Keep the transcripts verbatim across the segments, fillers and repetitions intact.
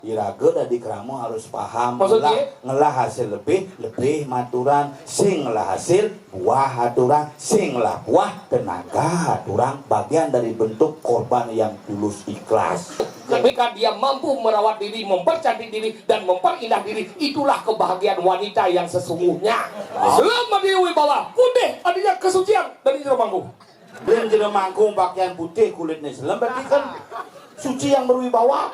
Iraga dadi krama harus paham. Maksudnya? Ngelah, ngelah hasil lebih, lebih maturan. Sing ngelah hasil, buah aturan. Sing ngelah buah, tenaga aturan. Bagian dari bentuk korban yang tulus ikhlas. Ketika dia mampu merawat diri, mempercantik diri, dan memperindah diri, itulah kebahagiaan wanita yang sesungguhnya. Selama dia wibawa, putih artinya kesucian dari jero mangku. Yen jero mangku pakaian putih, kulitnya selem, berarti kan suci yang berwibawa.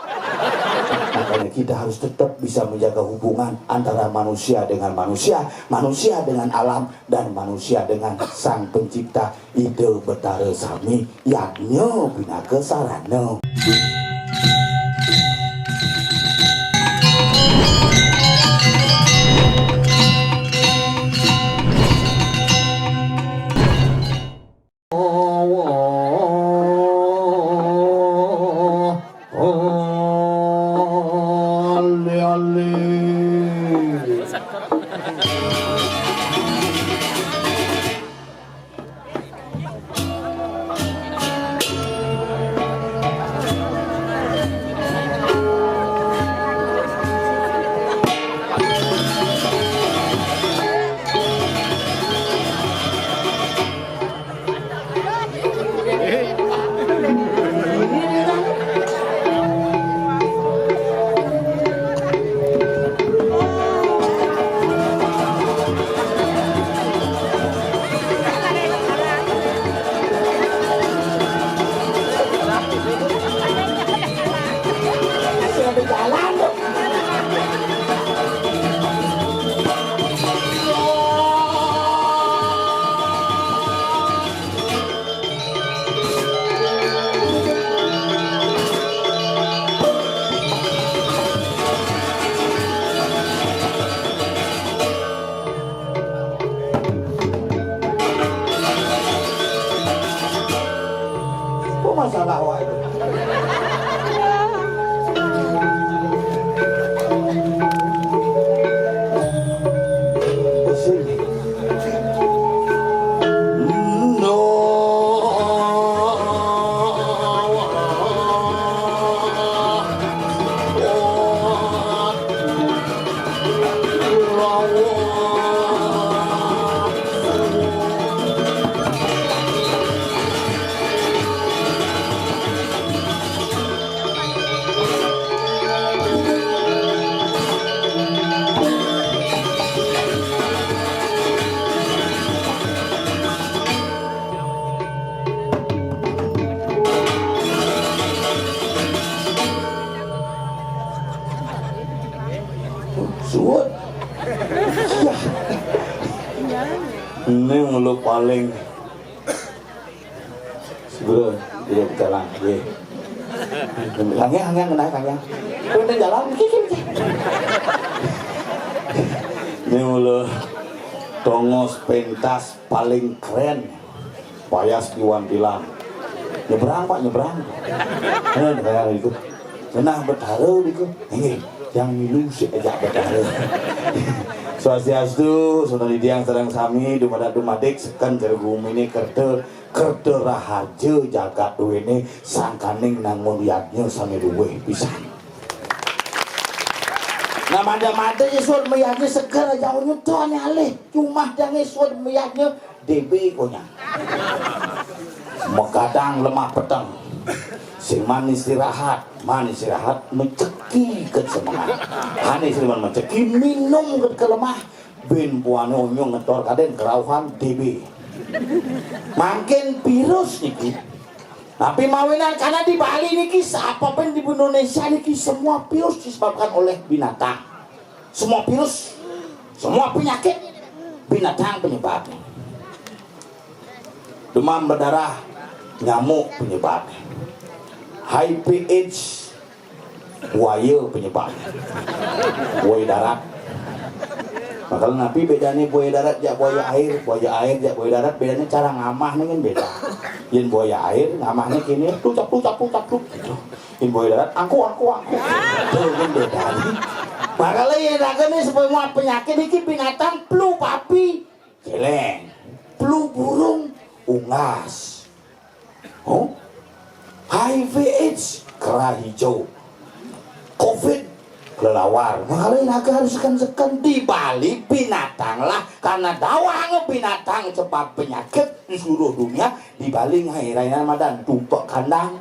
Makanya kita harus tetap bisa menjaga hubungan antara manusia dengan manusia, manusia dengan alam, dan manusia dengan Sang Pencipta, Ida Betara sami, yadnya pinaka sarana. Apa masalah awak itu? Pusing. Suwun. Ini mulu paling Bro, iya, jalan, iya. Kangen, kangen, kenal, kangen. Udah jalan, kikir, kikir. Ini mulu tongos pentas paling keren. Payas Iwan Tilam. Nyebrang, Pak, nyebrang. Eh, kayak itu. Nah, Betara niku. Inggih, yang milu sik ajak Betara. Swastiastu, Sunan Tiang sareng sami, dumadak dumadik, seken cara gumine kerta, kerta raharja jagat duwene, sangkaning nangun yadnya sami luwih pisan. Nah, mada-mada Yesus mayadnya seger aja, nyuda ane alih. Cuma jange Yesus mayadnya D B konyang. Megadang lemah peteng. Sing man istirahat, man istirahat menceki ke semangat. Ane sing man menceki minum ke, ke lemah. Bin puane onyong ngetor kaden kerauhan D B. Mangkin virus niki. Tapi mawinan karena di Bali niki, apa pun di Indonesia niki semua virus disebabkan oleh binatang. Semua virus, semua penyakit, binatang penyebabnya. Demam berdarah, nyamuk penyebabnya. H I V AIDS, buaya penyebabnya. Buaya darat. Makanya napi bedanya buaya darat jak buaya air, buaya air jak buaya darat, bedanya cara ngamah nih kan beda. Yen buaya air, ngamahnya kini, tucap, tucap, tucap, tucap, gitu. Ibu darat, aku, aku, aku. Tuh, kan beda nih. Makanya ya, raga nih, semua penyakit ini binatang flu babi, celeng. Flu burung, unggas. Oh? H I V AIDS, kerah hijau. Covid, Kelelawar. Makanya naga harus seken-seken di Bali binatang lah, karena dawang binatang sebab penyakit di seluruh dunia. Di Bali ngaé rainan madan tumpek kandang.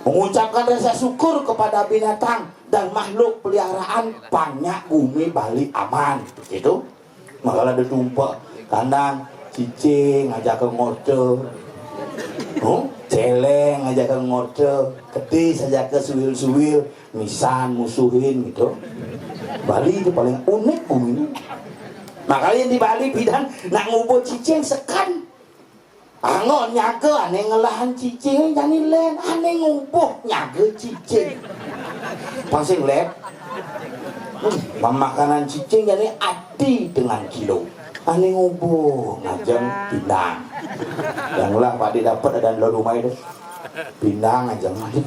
Mengucapkan rasa syukur kepada binatang dan makhluk peliharaan, banyak bumi Bali aman. Begitu. Makala ada tumpek kandang, cicing ngajak ke ngorte, huh? Céléng ngajak ke ngorte, kedis ngajak ke suwil-suwil, misan musuhin gitu. Bali itu paling unik bumi ini. Makanya di Bali bidan nak ngubur cicing seken. Anggo nyaga ané ngelahan cicing jani lén, ané ngubuh nyaga cicing. Pang sing lén. Hmm, pemakanan cicing jani ati dengan kilo. Ané ngubuh ngajeng pindang. Yang lah Pak Dé dapet ada di rumah itu. Pindang ngajeng ati.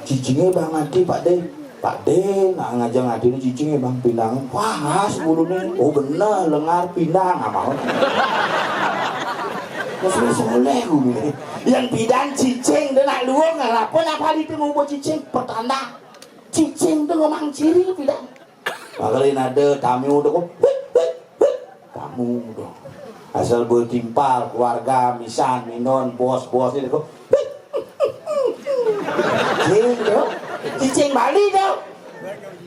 Cicingé bang ati Pak Dé. Pak Dé, nak ngajeng ati ni cicingé bang pindang. Wah, ngas buluné. Oh bener, lengar pindang apa? Masih soleh gue. Yang bidan cicing deh nak luung ngelapan apa itu ngubuh cicing pertanda. Cicing tuh ngomong ciri bidan. Makanya ada tamu tuh kok. Tamu tuh. Asal bertimpal keluarga misan minon bos-bos itu kok. Cicing tuh. Cicing Bali tuh.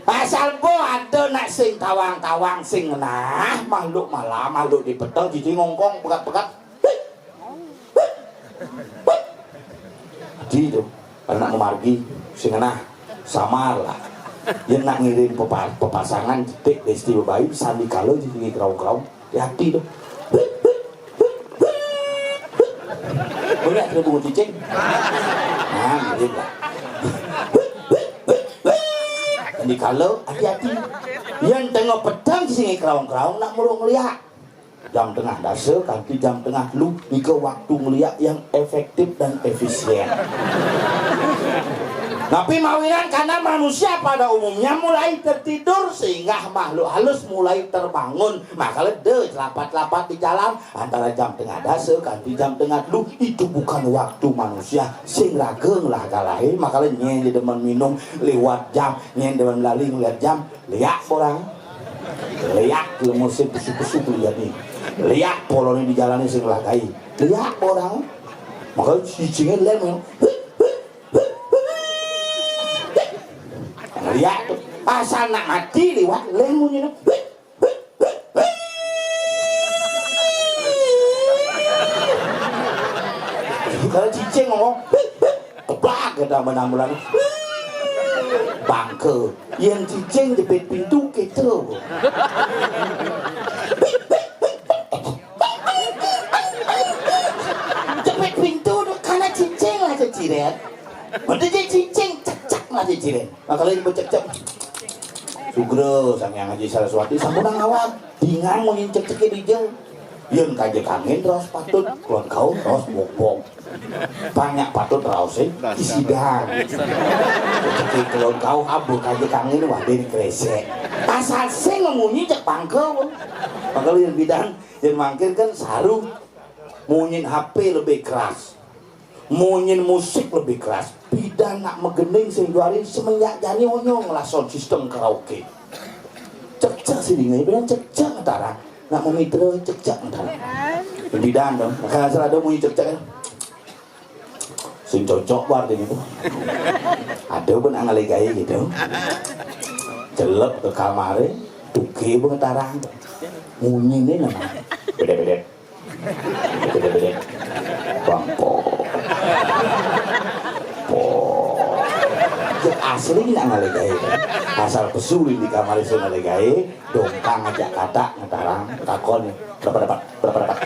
Asal bo ada nak sing tawang-tawang sing nah makhluk malam makhluk di peteng cicing ngongkong pekat-pekat. Adi tuh, anak memargi, sing ngenah, samar lah. Yén nak ngiring pepa- pepasangan jetik desti bebayi, sandikala jetik kraung-kraung, hati-hati tuh. Boleh ada bunga cicing. Nah, ngiring lah. Sandikala, hati-hati. Yén tengah peteng sing kraung-kraung nak mulu ngeliak. Jam tengah dasa kanti jam tengah telu, nika waktu ngeliak yang efektif dan efisien. Tapi mawinan karena manusia pada umumnya mulai tertidur sehingga makhluk halus mulai terbangun. Makanya deh celapat-celapat di jalan antara jam tengah dasa kanti jam tengah telu itu bukan waktu manusia sing rageng lah kalahi. Makanya nyén demen minum lewat jam, nyén demen lali ngeliat jam. Liak orang. Liak lemu sing pesu-pesu kuliah ni. Liak poloni di jalan ni sing lagai. Liak orang. Maka cicingnya lem. Liak tuh. Asal nak mati liwat lem bunyi tu. Kalau cicing ngomong, keplak kata menambulan. Bangke. Yang cicing jepit pintu gitu. Jepit pintu tu karena cicing lah ciciren. Betul je cicing cecak lah ciciren. Nah kalau yang cecak, Sugra Sang Hyang Aji Saraswati sampun ngawag. Dingan mun cecek dija. Yén kaja kangin raos patut, kulon kauh raos bokbok. Banyak patut raosé isidang. Cecek kulon kauh abu kaja kangin wadé kresek. Asal sing munyi cek pangka. Maka yén bidan, yén mangkin kan saru. Munyin H P lebih keras. Munyin musik lebih keras. Bidan nak megending sing juarin semenjak jani onyong lah sound system karaoke. Cekcek sing dingai bidan cekcek ngetara. Nak memitra cekcek ngetara. Bidan dong. Nah, asal ada munyi cekcek. Sing cocok bar deh gitu. Ada pun angalé gaé gitu. Celep ke kamaré, tuké bengetarang. Munyiné nama. Beda-beda. Beda-beda. Bangko. Po. Cek asli nak ngalih gaé. Asal pesu di kamar iso ngalih gaé, dongkang aja kata ngetarang takon berapa dapat, berapa dapat.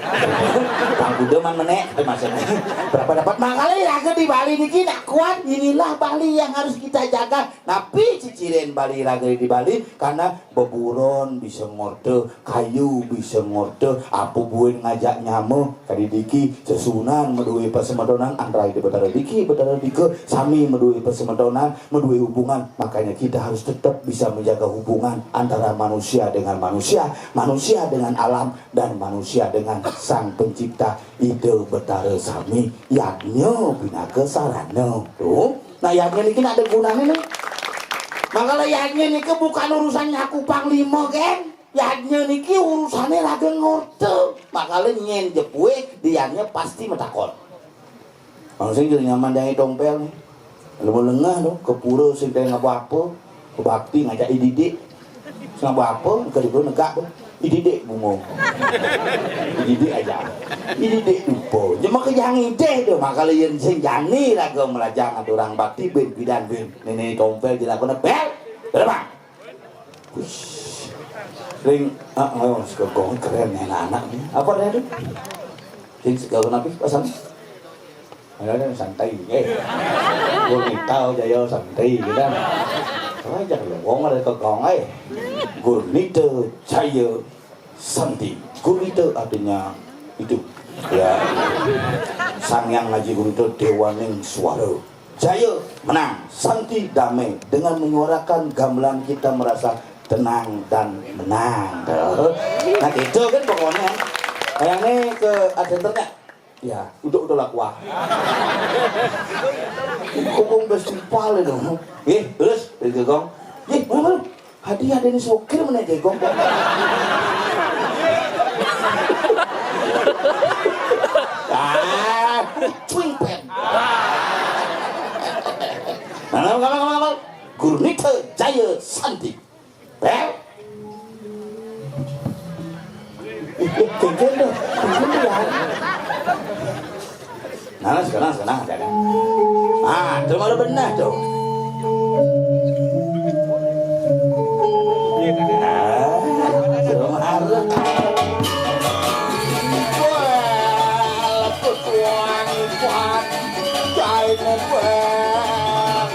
Bang Guda man menek, tapi maksudnya berapa dapat. Makanya raga di Bali niki nak kuat, inilah Bali yang harus kita jaga. Napi ciciren Bali raga di Bali karena beburon bisa ngorte, kayu bisa ngorte, apa buin ngajak nyama, kadi diki sesunan madué pasemetonan antara Ida Betara diki, Betara dika, sami madué pasemetonan, madué hubungan. Makanya kita harus tetap bisa menjaga hubungan antara manusia dengan manusia, manusia dengan alam, dan manusia dengan Sang Pencipta Ida Betara sami. Yadnya pinaka sarana. Tuh. Nah, yadnya niki nak ada gunanya nih. Makala yadnya niki bukan urusannya aku panglima, geng. Yadnya niki urusannya raga ngorta. Makala nyen jepué, diannya pasti matakon. Langsung jadi nyaman jangan tompel nih. Lalu lengah tuh, ke pura sing teh ngapa apa, ke bakti ngajak ididik. Sing ngapa apa, ke dulu negak tuh. Ididik bungo. Ididik aja. Ididik dupa. Cuma ke yang idih tuh, makala yen sing jani raga melajah ngaturang bakti bin bidan bin. Nenek tompel jelakone bel. Berapa? Wis. Ring, ah, oh, segogong keren nih anak-anak nih. Apa nih tuh? Ring segogong apa pasang? Ada yang santai, eh. Gurnita Jaya Santi, gitu kan. Apa aja kalau wong ada kegong, eh. Gurnita Jaya Santi. Gurnita artinya hidup. Ya. Sang Yang Aji Gurnita Dewaning Suara. Jaya, menang. Santi, damai. Dengan menyuarakan gamelan kita merasa tenang dan menang. Nah, gitu kan pokoknya. Kayaknya ke ada internet. Ya, udah udah lah kuah. Hukum festival itu. Eh, terus, terus kong. Eh, mana, mana? Hadi ada nih sokir mana kong. Ah, cuing pen. Nah, nah, nah, nah, nah. Gurnita Jaya Santi. Bel. Ih, ih, gengkel tuh. Gengkel tuh ya. Nah, sekarang, sekarang, sekarang. Ah, tuh baru benar tuh. Ah, tuh baru. Wah, leput wangi kuat. Kain kuat.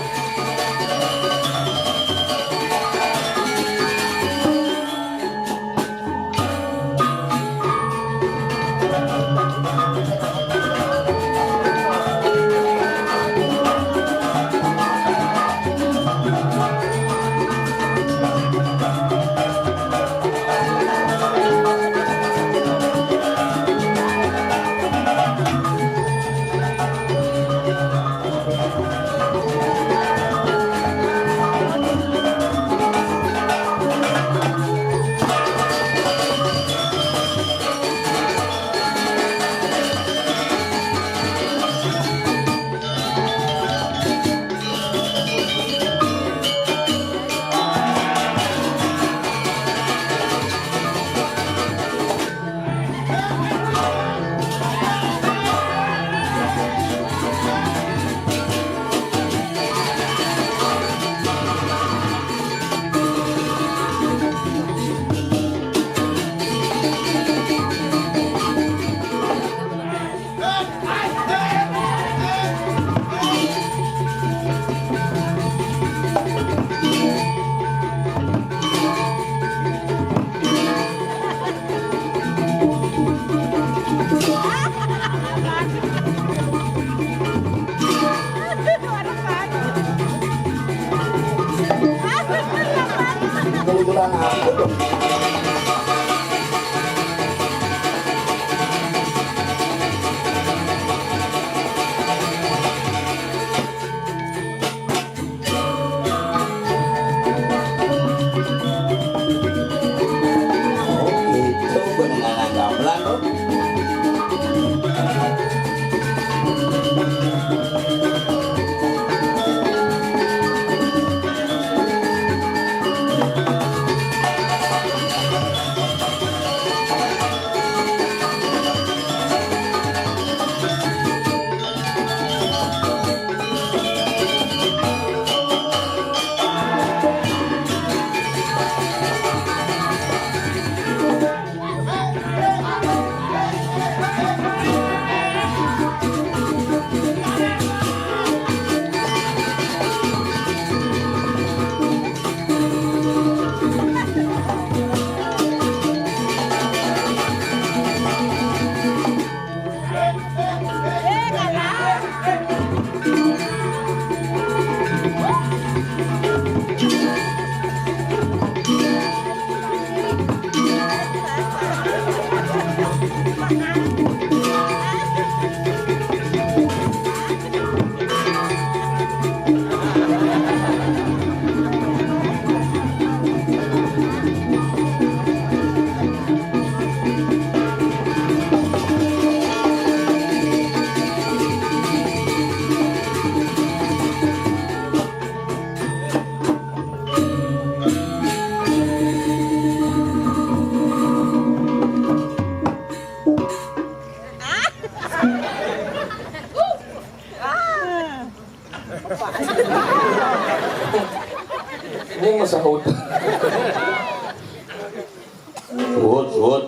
Suhut, suhut.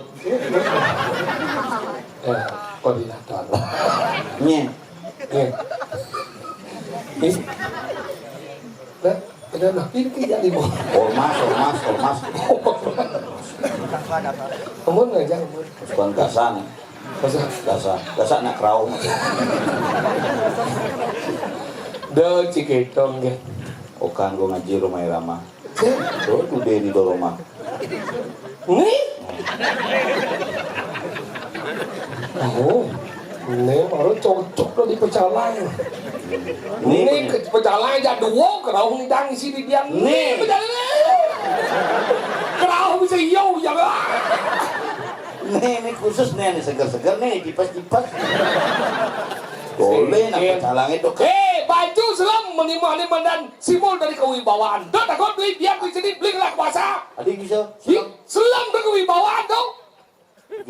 Eh, koordinator. Nyeh. Eh. Nih. Nah, ada nah, ini tidak di bawah. Ormas, ormas, ormas. Ampun aja, ampun. Pasukan gasan. Masa? Gasan. Gasan nak kerau. Dah, ciketong, ya. Okan gua ngaji Rhoma Irama. Tuh, tuh dia di Rhoma. Nih? Oh, ini baru cocok tuh di Pecalang. Ini ke Pecalang aja dua, kerau ngidang isi di dia. Nih. Pecalang. Kerau bisa yo, ya. Nih, ini khusus nih, nih seger-seger nih, tipes-tipes. Boleh, nak Pecalang itu. Eh, baju selem, menimah-nimah dan simbol dari kewibawaan. Dah takut duit, biar duit sini, beli lah kuasa. Tadi bisa. Ih, selem dari kewibawaan tuh.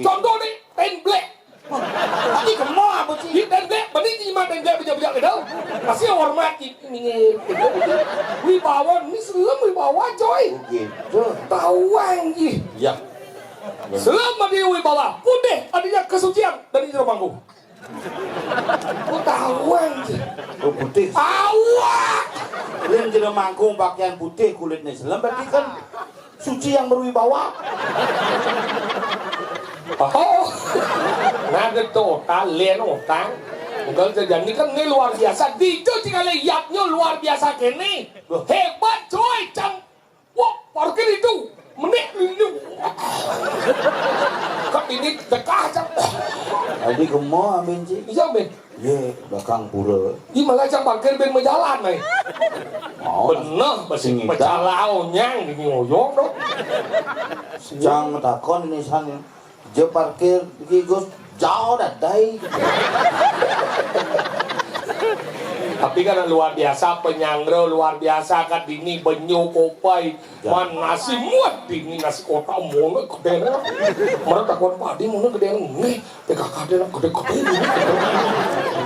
Contoh nih, temblek. Tadi kemo apa sih? Ih, temblek, mending cuma temblek bejak-bejak gitu. Pasti hormat, ih, ini, gitu. Wibawa, ini selem wibawa, coy. Oh, gitu. Tahuan, ih. Ya. Selem dari wibawa, putih, artinya kesucian dari jero mangku. Kok tahuan sih? Oh, putih. Awak! Yang jero mangkung pakaian putih, kulitnya selem, berarti kan suci yang berwibawa. Oh, nah, ada total, lain utang. Bukan terjadi kan ini luar biasa. Dijo tinggal lihatnya luar biasa kene. Loh. Hebat, coy, cang. Wah, parkir itu. Menik itu. Kok ini dekah, cang. Tadi kemo, amin sih. Iya, men. Ye, belakang pura. Ih, malah cang parkir ben majalan, eh. Mau. Bener, besi pecalau nyang, ini ngoyong dong. Cang takon ini san. Je parkir, iki Gus, jauh dah, dai. Tapi kan luar biasa, penyanggra luar biasa, kan dini, benyu, kopai. Ya. Man nasi muat dini, nasi kotak mulu gede. Mereka takon padi mulu gede. Nih, P K K dia gede-gede ini.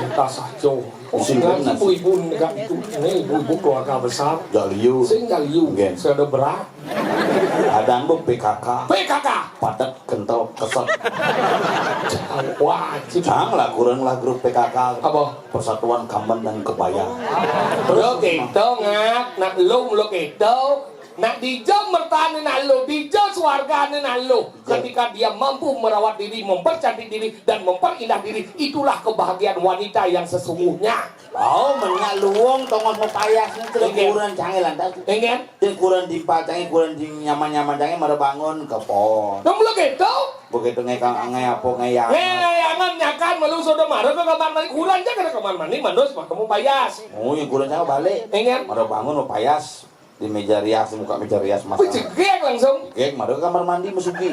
Entah saja. Oh, ngaji ibu-ibu negak itu. Ini ibu-ibu keluarga besar. Gak liu. Sing gak liu. Nggih. Saya ada berat. Ada bu P K K. P K K. Padat, kental, keset. Wajib. Cang lah, kurang lah grup P K K. Apa? Persatuan Kamban dan Kebaya. Lo gitu, Ngak. Nak lu, lo gitu. Nak dija mertane nak lu, dija swargane nak lu. Betul. Ketika dia mampu merawat diri, mempercantik diri, dan memperindah diri, itulah kebahagiaan wanita yang sesungguhnya. Oh, menyak luwung tongos mepayas ni. Inggih. Kuren canggih lantas. Inggih. Dia kuren timpal canggih, kuren di nyaman-nyaman canggih, mara bangun ke pon. Dong lu gitu? Begitu ngekang angai apa ngeyang. Ngeyang nyakan malu sudah marah ke kamar mandi, kuren aja ke kamar mandi, mandus mah kamu payas. Oh, yang kuren canggih balik. Inggih. Mara bangun mepayas. Di meja rias, muka meja rias, Mas. Wih, jegeg langsung. Jegeg, mara ke kamar mandi, masuki.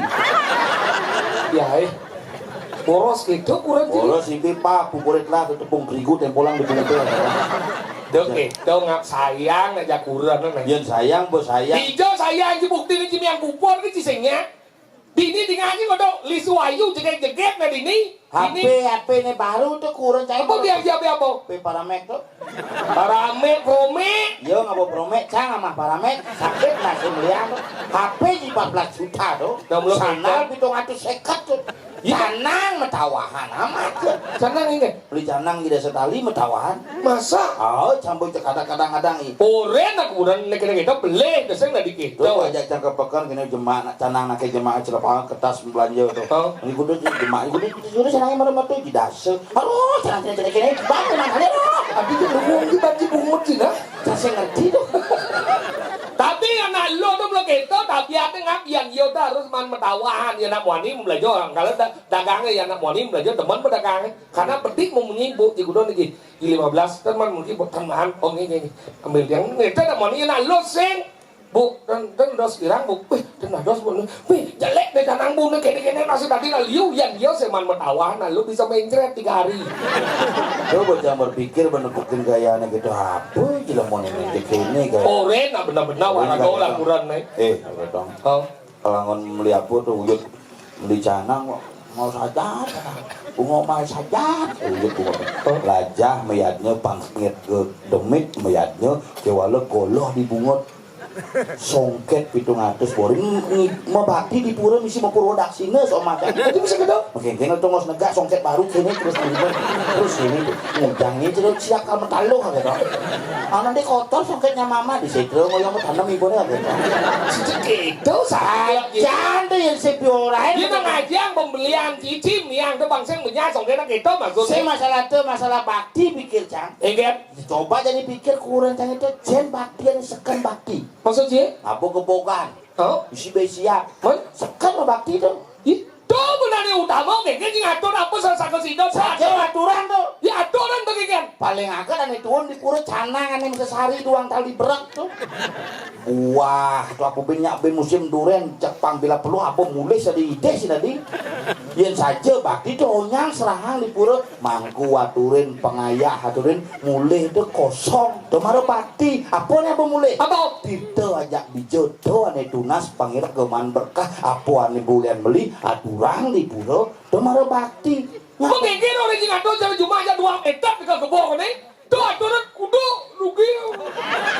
Ya, eh. Boros gitu, kuren jadi. Boros, impi, pa, pupurit lah, tepung terigu, tempolang di pungkul. Dok, eh, dong, ngap sayang, aja kuren, nah. Yen sayang, bos sayang. Ijo sayang, ji bukti ni, ji miang kupur ni, ji sengnya. Dini di ngaji kodok lisu ayu jeget-jeget nah dini. Dini. H P, H P ne baru tuh kurang cai. Apa dia, dia, dia apa? H P Paramek tuh. Paramek, Promek. Iya, ngapa Promek, cang sama Paramek. Sakit masih meliang tuh. H P di empat belas juta tuh. Dah mulai sandal pitung ratus seket tuh. Iya. Canang metawahan amat tuh. Canang ini. Beli canang tidak setali metawahan. Masa? Oh, campur kadang-kadang i. Oren aku udah nek kita beli deseng dari kita. Tuh aja cang ke pekan kena jemak nak canang nak ke jemak celepah kertas belanja tuh. Oh. Ini kudu jemak, ini kudu kudu senangnya malam itu di dasa. Aduh, canang canang canang kene. Bang, tenang aja loh. Tapi itu ngomong di baju bungut sih nah. Saya ngerti tuh. Tapi anak lo tuh belum gitu, tapi ada ngap yang yo harus man metawahan ya nak wani belanja kalau da- dagangnya ya nak wani belanja teman pedagangnya. Karena pedik mau menyibuk di gudang lagi. Di lima belas kan man mungkin buat tambahan. Oh, ini, ini. Ambil yang ini. Kita ada money nak lo sing. Bu, dan, dan dos kirang, Bu. Wih, dan dos, Bu. Wih, jelek deh, canang, Bu. Nih, kene-kene masih tadi lah liu. Yang dia seman metawa, nah, lu bisa mencret tiga hari. Coba jangan berpikir bener buktin gayanya gitu. Apa gila mau nih, ini gaya. Oren, nah, benar-benar, warna gua lah, kurang, nih. Eh, apa dong? Oh. Kalau ngon meli apa tuh, uyut. Beli canang kok. Mau saja, bungo mai saja. Uyut bungo. Lajah mayadnya pangsit ke demit mayadnya kewala goloh di bungut. Songket pitung atus boring. Mabakti di pura misi mapurwa daksina, sok macan. Itu bisa gitu. Makin kena tongos negak songket baru kene terus terus terus kene. Ngujangnya terus siak kamu taluh gitu. Ah, nanti kotor songketnya mama di situ, mau yang tanam ibu nih gitu. Itu saya. Jangan tuh yang sepi orang. Dia mengajang pembelian cicim yang ke bangsa yang punya songketnya gitu maksudnya. Saya masalah tuh masalah bakti pikir cang. Enggak. Coba jadi pikir kurang cang itu jen bakti yang seken bakti. Maksud sih? Apa gebogan? Oh? Isi besiak. Hah? Seken lo bakti tuh. Ih, tuh benarnya utama, kayak gini ngatur apa salah satu sida. Saja aturan tuh. Ya aturan bagi kan. Paling agak ane tuun di pura canang ane sesari doang tali berak tuh. Buah tuh aku banyak be musim duren cek pang bila perlu apa mulai sedih deh sih tadi. Yen saja bakti tuh onyang serahang di pura mangku aturin pengayah aturin mulih tuh kosong tuh mara bakti apa nih apa mulih apa kita ajak bijak tuh ane tunas pangirek geman berkah apa ane bulan beli aturang di pura tuh mara bakti. Nah, mengingkir orang jing atuh jalan cuma aja dua meter di kebon nih. Tuh aturan kudu rugi.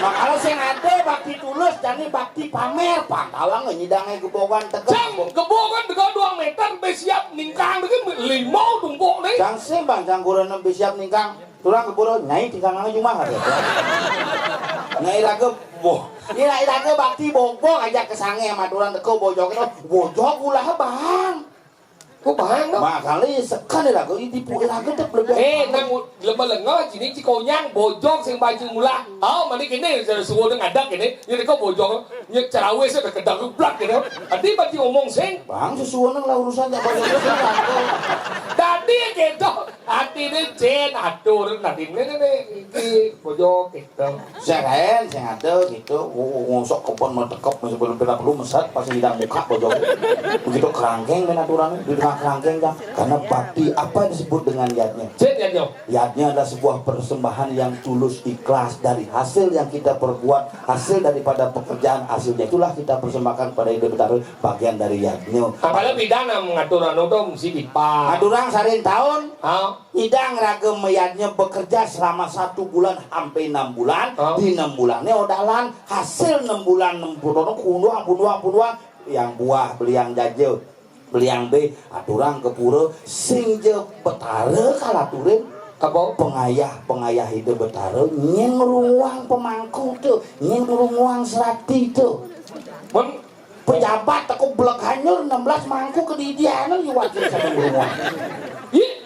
Makanya sing ada bakti tulus, jani bakti pamer. Pantawang nyidangnya gebogan tegas. Jang gebogan dekat dua meter, be siap ningkang dekat lima tumpuk nih. Jang sing bang, jang gurana be siap ningkang. Turang keburu nyai tingkang aja cuma ada. Nyai raga, boh. Ini raga bakti bobong aja kesange sama turang teko bojok itu. Bojok ulah bang. Kok bahang dong? Makanya sekali lagu ini dipuji lagu tuh lebih. Eh, nang lemah lengah sini cikonyang bojong sing baju mula. Oh, mani kini sudah suruh dengan adak kini. Ini kok bojong, ini cerawis sudah kedang geblak gitu. Tadi baju ngomong sing. Bang sesuatu lah urusannya baju. Tadi gitu. Hati ini cen atur nanti ini ini ini bojong gitu. Seren sing ada gitu, ngosok kebon metekep sebelum pira perlu mesat pas hidang muka bojong. Begitu kerangkeng main aturan di tengah kerangkeng kan. Karena bakti apa yang disebut dengan yadnya? Cek yadnya. Yadnya adalah sebuah persembahan yang tulus ikhlas dari hasil yang kita perbuat, hasil daripada pekerjaan hasilnya itulah kita persembahkan kepada Ida Betara bagian dari yadnya. Apalagi pidana mengatur anu tuh mesti dipa. Aturang sarin tahun. Ah. Idang raga mayadnya bekerja selama satu bulan sampai enam bulan. Oh. Di enam bulannya odalan hasil enam bulan enam bulan kunduang kunduang kunduang yang buah beli yang jaja beli yang be aturang ke pura sing je betara kalaturin apa pengayah pengayah ide betara nyen ruang pemangku tu nyen ruang serati tu. Mun pejabat aku belek hanyur enam belas mangku ke didianan iwat sama ruang. Ih,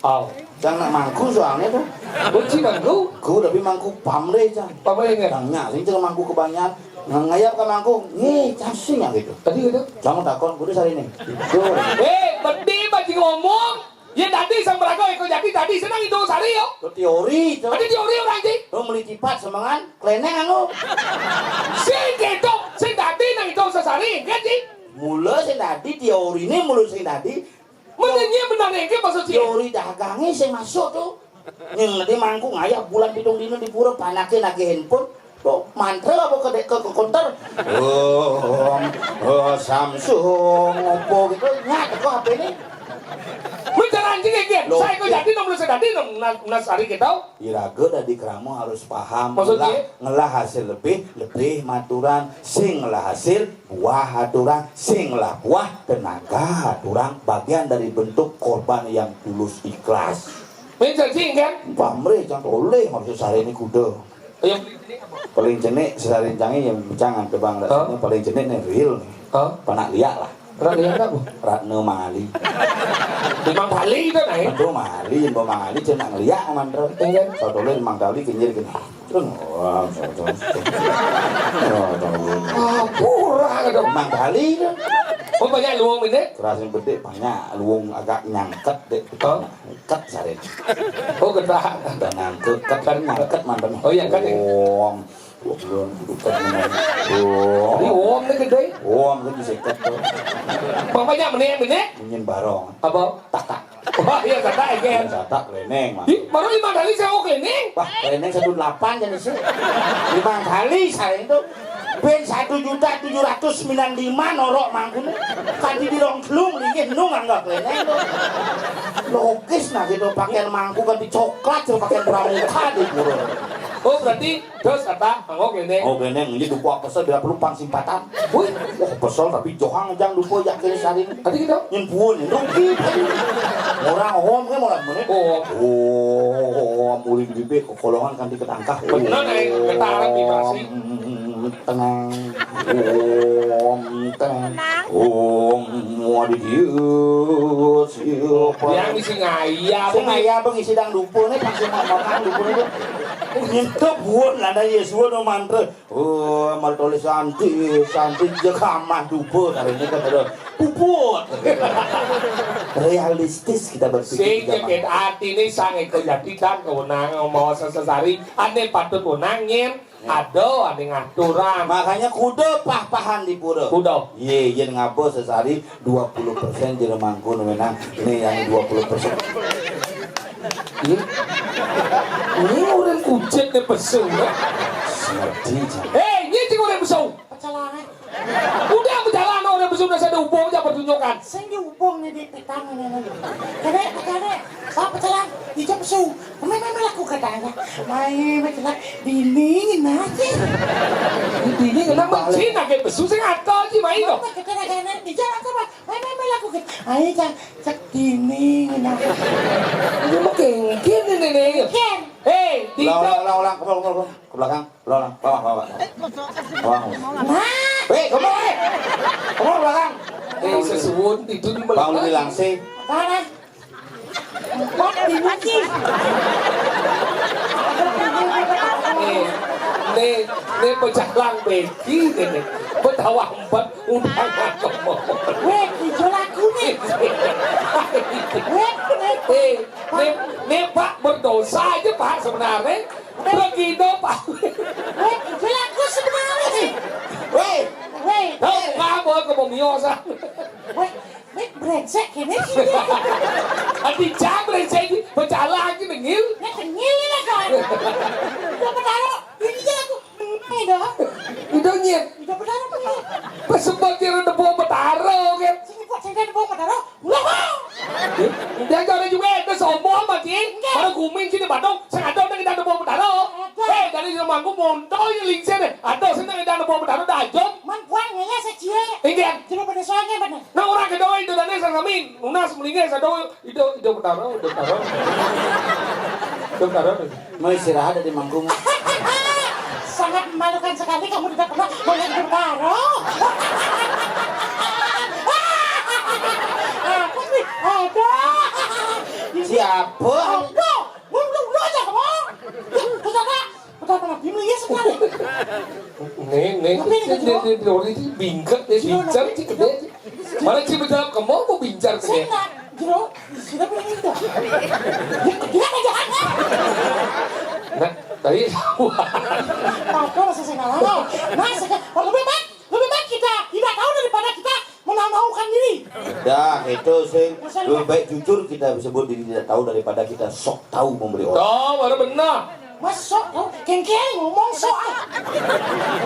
Aw. Yang nak mangku soalnya tuh. Kunci mangku. Ku tapi mangku pamre cang. Pamre nggak? Tanya sih cang mangku kebanyakan. Ngayap ke mangku, nih casing yang gitu. Tadi gitu. Jangan takon, kudu sari nih. Gitu. Eh, berarti bajing ngomong. Ya tadi sang berago eko jadi tadi senang itu sari yo. Itu teori itu. Ada teori orang sih. Lo meli tipat semangan, kleneng anu. Sing gitu, sing tadi nang itu sesari, enggak sih? Mula sing tadi teori ini mula sing tadi Menenye benar nengke maksud sih. Teori dagangnya sing masuk tuh. Ning nanti mangku ngayah bulan pitung dino di pura panake nake handphone. Kok mantra apa ke ke, ke konter? Oh, oh, Samsung opo gitu. Nyat kok H P ini. Mencara anjing ya. Saya kok jadi nomor saya tadi nomor sari kita. Iraga dadi krama harus paham. Maksudnya? Ngelah, ngelah hasil lebih, lebih maturan sing ngelah hasil buah aturang sing lah buah tenaga aturang bagian dari bentuk korban yang tulus ikhlas. Main janji kan? Pamre jangan oleh maksud sehari ini kuda. Ayo. Paling cenik sehari canggih yang jangan tebang rasanya paling cenik nih real nih. Hah? Panak liak lah. Pernah lihat apa? Ratna Mali. Memang Bali itu nih. Itu Mali, yang bawa Mali cuma ngeliak mantra. Iya. Satu lagi Mang Dali kenyir gini. Terus, wah, terus, terus. Wah, terus. Ah, pura gitu. Mang Dali itu. Oh, banyak luwung ini? Keras yang gede, banyak luwung agak nyangket deh. Hah? Nyangket sari. Oh, gerak. Dan nyangket, ket kan nyangket mantan. Oh, iya, kan. Wong. Belum bukan. Wong. Ini wong ini gede. Wong kan bisa ikat tuh. Bapaknya menit-menit. Ingin barong. Apa? Takak. Wah, iya, kata Egen. Kata kleneng, Mang. Ih, baru lima kali saya mau kleneng. Wah, kleneng satu delapan jadi sih. Lima kali saya itu. Ben satu juta tujuh ratus sembilan lima norok mangkune. Kan di birong gelung linggih nung anggap kleneng tuh. Logis nah gitu pakaian mangku kan dicoklat tuh pakaian pramuka di pura. Oh, berarti terus kata, oh, gini. Oh, gini, ini dupa kesel bila perlu pang simpatan. Wih, wah, kesel tapi johang jang dupa jak kiri saring. Tadi gitu. Nyempuan, rugi. Orang hom kan malah menit. Oh. Oh, muling bibik kekolongan kan diketangkah. Bener, eh, ketarik di masih. Tenang. Om tenang. Om, mau di dia, siapa? Yang isi ngaya, sing ngaya, bang, isi dang dupa nih, pasti mau makan dupa nih. Nyentuh buat lah, ada Yesus, no mantra. Oh, amal tulis santi, santi, je kamah dupa, hari ini kan ada puput. Realistis kita berpikir. Sing zaman. Jeket hati ini sang eko jati dan kewenangan mau sesari, ane patut wenangin. Ada, ada ngaturan. Makanya kuda pah-pahan di pura. Kuda. Ye, yen ngaba sesari dua puluh persen jero mangkun menang. Ini yang dua puluh persen. Ini orang kucit nih pesu, ya. Sedih, Cak. Eh, ini cik orang pesu. Pecalang. Udah berjalan orang pesu udah saya hubung aja pertunjukan. Saya dihubung nih di petang ini. Kene, kene. Apa pecalang? Ijab pesu. Memang laku katanya. Mai, mai kelak. Dinding, nah, sih. Dinding, kenapa? Cina kayak pesu, saya nggak tahu sih, mai, loh. Mai, mai, mai laku katanya. Ai, cak, cak dinding, nah. Ini mah kengkir ini, nih. Kengkir. Hei, ulang, tidak. Ulang, ulang, ulang, ke belakang, ke belakang, ke belakang. Ke belakang, ke belakang. Ke belakang. Nah. Hei, kamu, hei. Kamu ke belakang. Eh, sesuwun itu di belakang. Bangun di langsing. Apa, nah? Nih, nih, nih pecalang beki, nih. Betawa empat, undang aku mau. Weh, ijo lagu nih. Weh, weh. Eh, nih, nih, Pak, berdosa aja, Pak, sebenarnya. Begitu, Pak. Weh, ijo lagu sebenarnya sih. Weh. Weh. Tahu, nggak mau ke Bomiosa. Weh. Nek brengsek kene sih. Ati cak brengsek iki, pecah lagi nengil. Nek nengil lah kan. Udah petaro, ini aja aku. Ini dah. Udah nyet. Udah petaro, ini. Pas sempat kira tepung petaro, kan. Sini buat saya tepung petaro. Wah. Dia cara juga itu sombong, Mas, Ci. Enggak. Baru gumin sini Badung, sengaja udah kita tepung petaro. Ada. Eh, dari rumahku montol yang lingsir deh. Ada seneng kita tepung petaro, dah jom. Man, buang ya, saya cie. Enggak. Coba pada soalnya mana? Nah, orang kedua itu tadi saya ngamin. Nunas melingkar saya doang. Itu, itu Betara, itu Betara. Itu Betara. Mau istirahat di manggung. Sangat memalukan sekali kamu tidak pernah melihat Betara. Apa sih? Ada. Siapa? Ada. Lu, lu, lu aja kamu. Ya, ke sana. Betara, betara. Ini ya sebenarnya. Nih, nih. Tapi ini nih, nih, nih, nih, bingkek, nih, bincang, sih, gede. Mana sih, betul, kamu mau bincang, sih? Saya nggak, Jero, sudah punya itu. Ya, dia aja, kan? Nah, tadi. Apa rasa saya nggak tahu? Nah, saya, oh, lebih baik, lebih baik kita tidak tahu daripada kita menahu-nahukan diri. Dah, itu sih. Lebih baik jujur kita sebut diri tidak tahu daripada kita sok tahu memberi orang. Tahu, baru benar. Mas sok tahu, kengkeng ngomong sok, ah.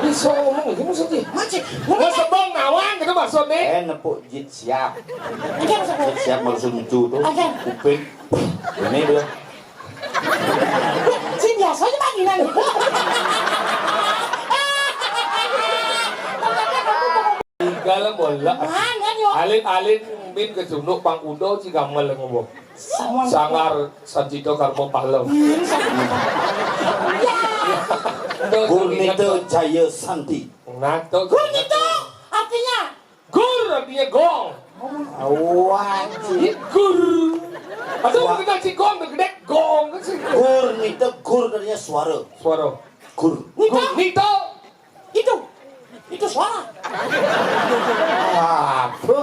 Ini sok ngomong, ini maksudnya. Macet. Mas sebong nawang gitu maksudnya. Eh, nepuk jit siap. Aja, Mas, apa? Jit siap maksud lucu tuh. Aja. Kuping. Ini dia. Si biasanya panggilan. Tinggal bola. Mana, yo? Alit-alit min ke sunduk pang kuda, si gamal ngomong. Sangar Sancita Karma Pahlaw. Hmm, sama. Ya. Gurnita Jaya Santi. Nah, tuh. Gurnita artinya? Gur artinya gong. Wah, ini gur. Aduh, wah. Kita si gong, gede gong, kan si. Gurnita, gur artinya suara. Suara. Gur. Nita. Gurnita. Itu, itu suara. Apa?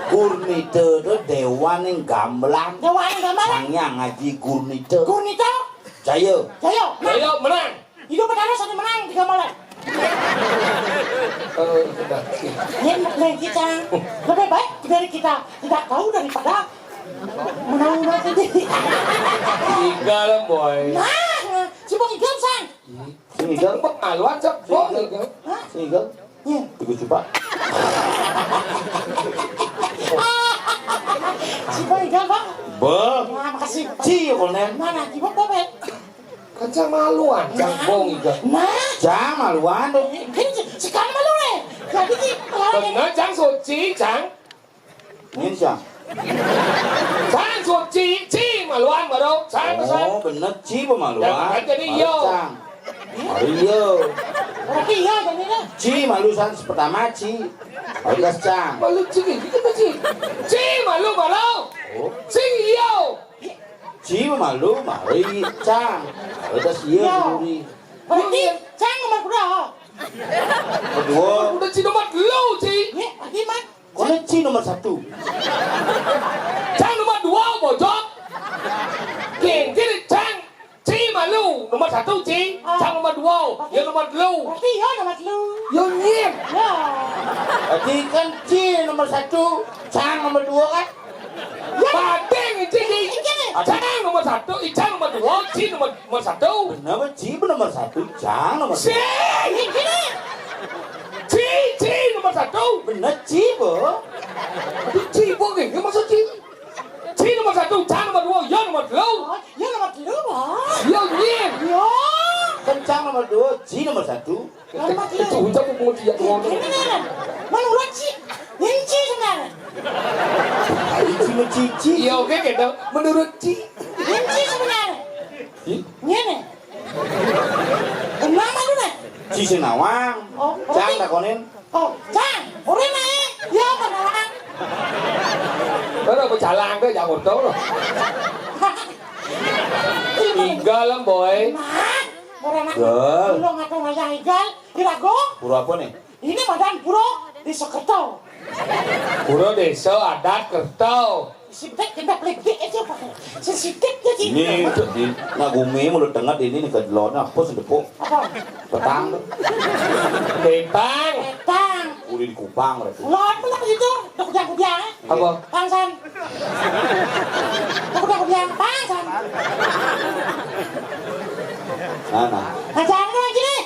Gurnita itu dewan yang gamelan. Dewan yang gamelan. Sang Hyang Haji Gurnita. Gurnita. Jaya. Jaya. Jaya menang. Hidup Betara satu menang di gamelan. Eh, sudah. Ini menang kita. Lebih baik dari kita tidak tahu daripada menang sendiri. Tiga lah, boy. Nah, nah, si Bang Igal, Sang. Sing Igal. Pemaluan, Cak. Sing Igal. Hah? Sing Igal. Iya. Tiga coba. Si Boy Igal, Bang. Bang. Wah, makasih. Ci, konen. Mana? Di bawah, Bang. Kan cang maluan, cang bong iga. Nah. Cang maluan tuh. Ini si-, sekarang malu nih. Jadi si, bener, cang suci, cang. Ini cang. Cang suci, ci maluan baru, cang pesan. Oh, bener, ci pemaluan. Jangan jadi baru iyo. Cang. Baru iyo. Berarti iyo jadinya. Ci malu san pertama, ci. Baru gas cang. Malu ci, gitu ci. Ci malu baru. Oh. Sing iyo. Ci malu, mari cang. Baru gas iyo, iyo. Duri. Berarti cang nomor berapa? Kedua. Udah ci nomor dulu, ci. Iya, berarti man. Kone ci nomor satu. Cang nomor dua, bojok. Kiri, kiri, cang. Ci malu, nomor satu, ci. Ah. Cang nomor dua, ya nomor telu. Berarti ya nomor telu. Yo nyim. Ya. Berarti kan ci nomor satu, cang nomor dua kan? Ya. Banding, ci, ci. Ini. Cang nomor satu, icang nomor dua, ci nomor, nomor satu. Bener, ci nomor satu, cang nomor dua. Sing. Ini. Ci, ci nomor satu. Bener, ci, bo. Ci, bo, gini, maksud ci. Ci nomor satu, cang nomor dua, yo nomor telu. Oh, yo nomor telu, Bos. Yo, nyim. Yo. Kan cang nomor dua, ci nomor satu. Nomor telu. Itu ucap mau dia tuh. Ini, ini, ini. Menurut ci, ini ci sebenarnya. Ci, ci, ci. Iya, oke, gitu. Menurut ci. Ini ci sebenarnya. Ih. Ini nih. Benar apa lu nih? Ci sing nawang. Oh, cang berarti takonin. Oh, cang, urip ae. Ya, apa nawang? Ora apa jalan kowe, cang urip to. Igal, Boy. Nah, ora nak. Igal. Lu ngaku ngajak igal, dirago. Pura apa nih? Ini badan pura di Sekerto. Pura desa adat Kerto. Sithik, kita pelik dik aja, Pak. Sensitif ya, Ci. Ini di Nagumi mulut dengar ini nih, kedelonnya apa sih, Depok? Apa? Petang. Petang. Petang. Uli di Kupang, berarti. Lon pula begitu, udah kudiang-kudiang, eh? Apa? Pangsan. Udah kudiang-kudiang, pangsan. Nah, nah. Nah, jangan lagi nih.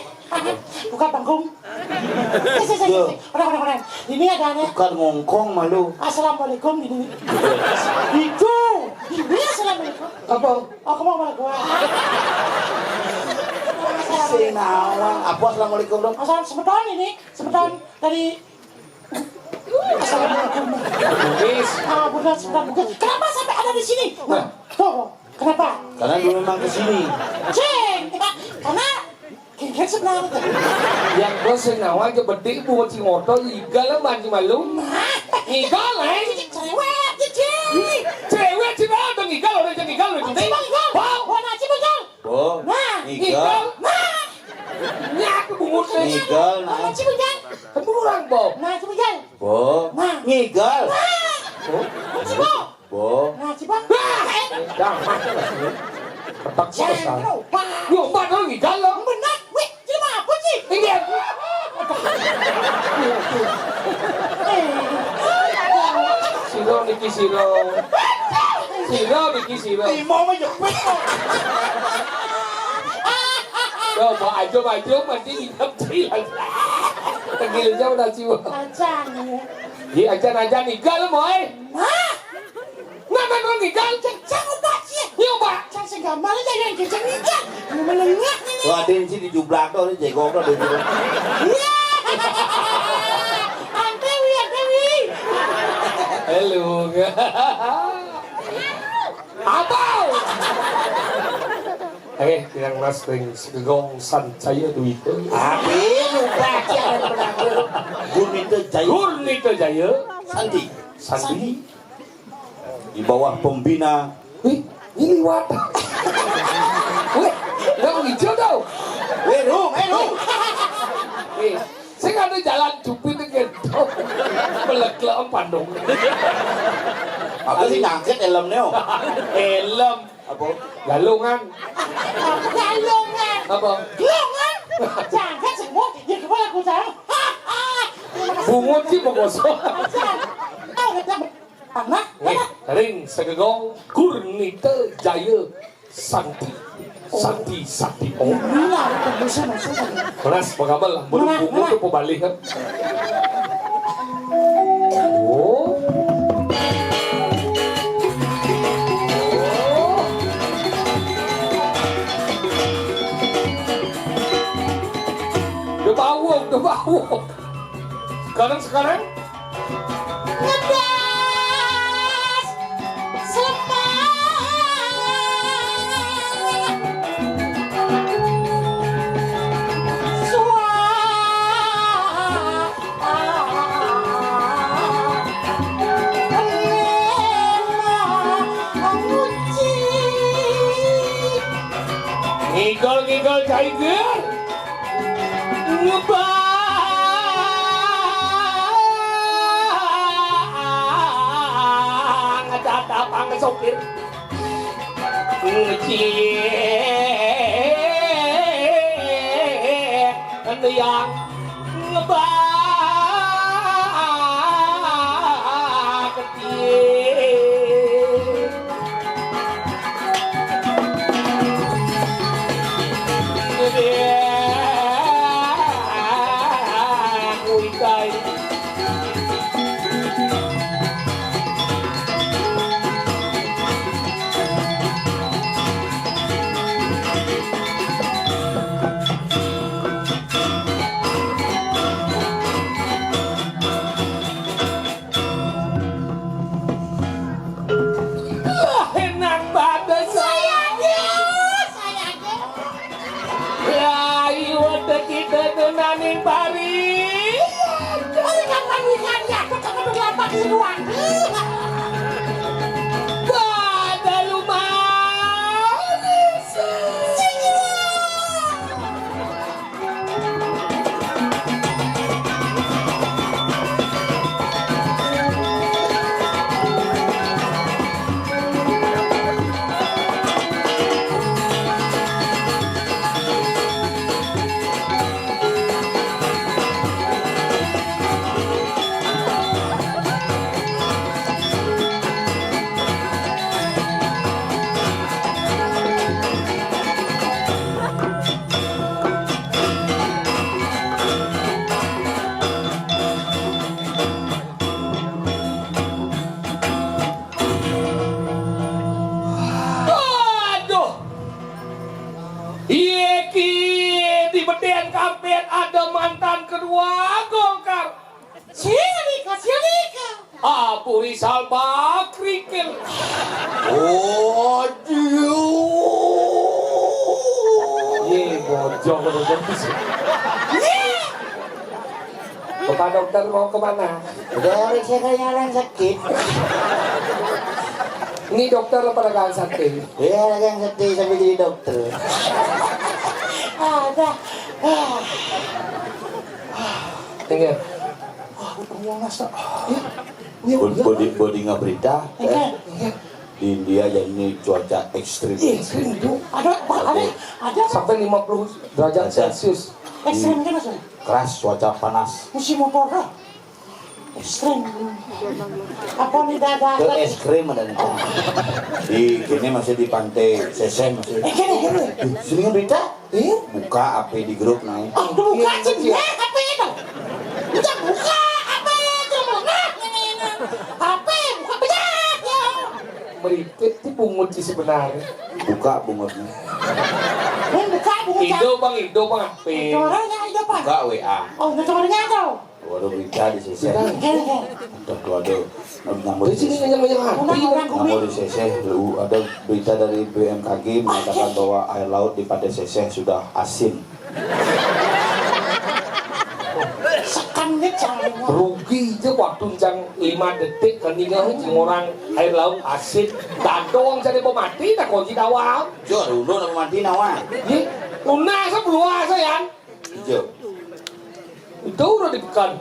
Bukan panggung. Eh, sih, sih, sih, sih. Udah, udah, udah. Ini ada nih. Bukan ngongkong malu. Assalamualaikum, ini. Itu. Ini assalamualaikum. Apa? Aku mau malah gua. Sing nawang. Apa assalamualaikum, dong? Asal semeton ini. Semeton dari Assalamualaikum. Bugis. Ah, bukan semeton Bugis. Kenapa sampai ada di sini? Nah, tuh, kenapa? Karena dulu memang ke sini. Cing, karena Gengger sebenarnya. Yang bos sing nawang gede, buat si motor, igal lah, manci malu. Nah. Igal, eh. Cerewet, Cici. Cerewet, sih, Bang. Ngigal, orang yang ngigal, orang yang ngigal. Bang. Bang, Bang, Bang. Bo. Nah. Ngigal. Nah. Nyak, bungut, eh. Ngigal, nah. Bang, Cici, Bang. Kan orang, Bo. Nah, Cici, Bang. Bo. Nah. Ngigal. Nah. Oh. Cici, Bang. Bo. Nah, coba. Wah, eh. Dah, mati lah sini. Ketak. Jangan terus, ah. Lupa. Lupa dong, ngigal lo. Benar. Wih, jadi apa sih? Ini aku. Eh. Siro niki siro. Siro niki siro. Imo mah jepit kok. Yo, mau aja maju, mati hidup sih. Tegil jauh dah, Ciwo. Acan, ya. Iya, acan, acan, ngigal, Boy. Nah. Nah, kan orang ngigal. Cek, cek, obat sih. Iya, obat. Cek, sing gampang aja yang cek ngigal. Yang menengah ini. Tuh, ada yang sih dijublak tuh, ada jegok tuh, ada yang jublak. Iya. Antewi, Antewi. Halo. Apa? Eh, yang nas ring segegong sancaya duwita. Amin, lupa aja yang benar. Gurnita Jaya. Gurnita Jaya. Sandi. Sandi. Di bawah pembina. Wih, ini liwat. Wih, yang hijau tau. Weh, Rung, eh, Rung. Wih, sing ada jalan jupit gitu. Melek-lek pandung. Apa sih nyangkit helmnya, oh? Helm. Apa? Galungan. Galungan. Apa? Galungan. Jangan semua, ya, coba lagu saya. Bungut sih pokoknya. Aja. Tahu nggak, Bang? Anak, weh, anak. Ring segegong Gurnita Jaya Santi. Santi, Santi. Oh. Inilah, itu musuh, musuh. Keras, pengabal lah. Belum bungut tuh pebalik kan. Oh. Sekarang, sekarang. Ngedas semak. Suara. Ngigol-ngigol cai ger. Ngebang tatapang sopir. Ngecil yang ngebang kecil. Lah, enak banget. Saya aja, saya aja. Lah, iya, kita tuh naning pari. Ayo, kapan nikahnya? Aku cuma dua empat ribuan. Pada lu manis. Aduh. Iya ki, di beden kampet ada mantan ketua Golkar. Silika, silika. Abu Rizal Bakri kel. Oh, iya, bojong, bojong. Iya. Bapak dokter mau kemana? Udah, saya kayak yang sakit. Ini dokter apa dagang sate? Iya, dagang sate sampai jadi dokter. Ada. Dengar. Wah, udah pulang, Mas. Iya. Iya, bodi, iya. Bodi, bodi nggak berita. Iya. Iya. Di India jadi ini cuaca ekstrim. Iya, ekstrim itu. Ada, ada, ada. Sampai lima puluh derajat Celcius. Ekstrim itu, Mas. Keras, cuaca panas. Musim motor, kah? Ekstrim. Apa nih, dada? Ke es krim ada nih. Oh. Di sini masih di Pantai Seseh masih. Eh, gini, gini. Sini kan berita? Iya. Buka apa di grup naik. Oh, buka sih, ya, apa itu? Udah buka apa itu? Nah, ini, ini. Apa? Buka banyak, ya. Meripit itu bungut sih sebenarnya. Buka bungutnya. Ini buka bungut. Ido, Bang, Ido, Bang, apa? Itu orangnya Ido, Pak. Buka W A. Oh, itu orangnya tuh. Waduh, berita di Seseh. Iya, iya. Tuh, tuh, aduh. Nambah di Seseh. Nambah, nambah di Seseh, lu, ada berita dari B M K G mengatakan bahwa air laut di Pantai Seseh sudah asin. Sekan nih, jangan. Rugi aja waktu cang lima detik kan tinggal cing orang air laut asin. Dadong jadi pemati, tak kunci dawang. Jor, udah nama mati nawa. Ih, lunas, luas, ya. Iya. Itu udah dipekan.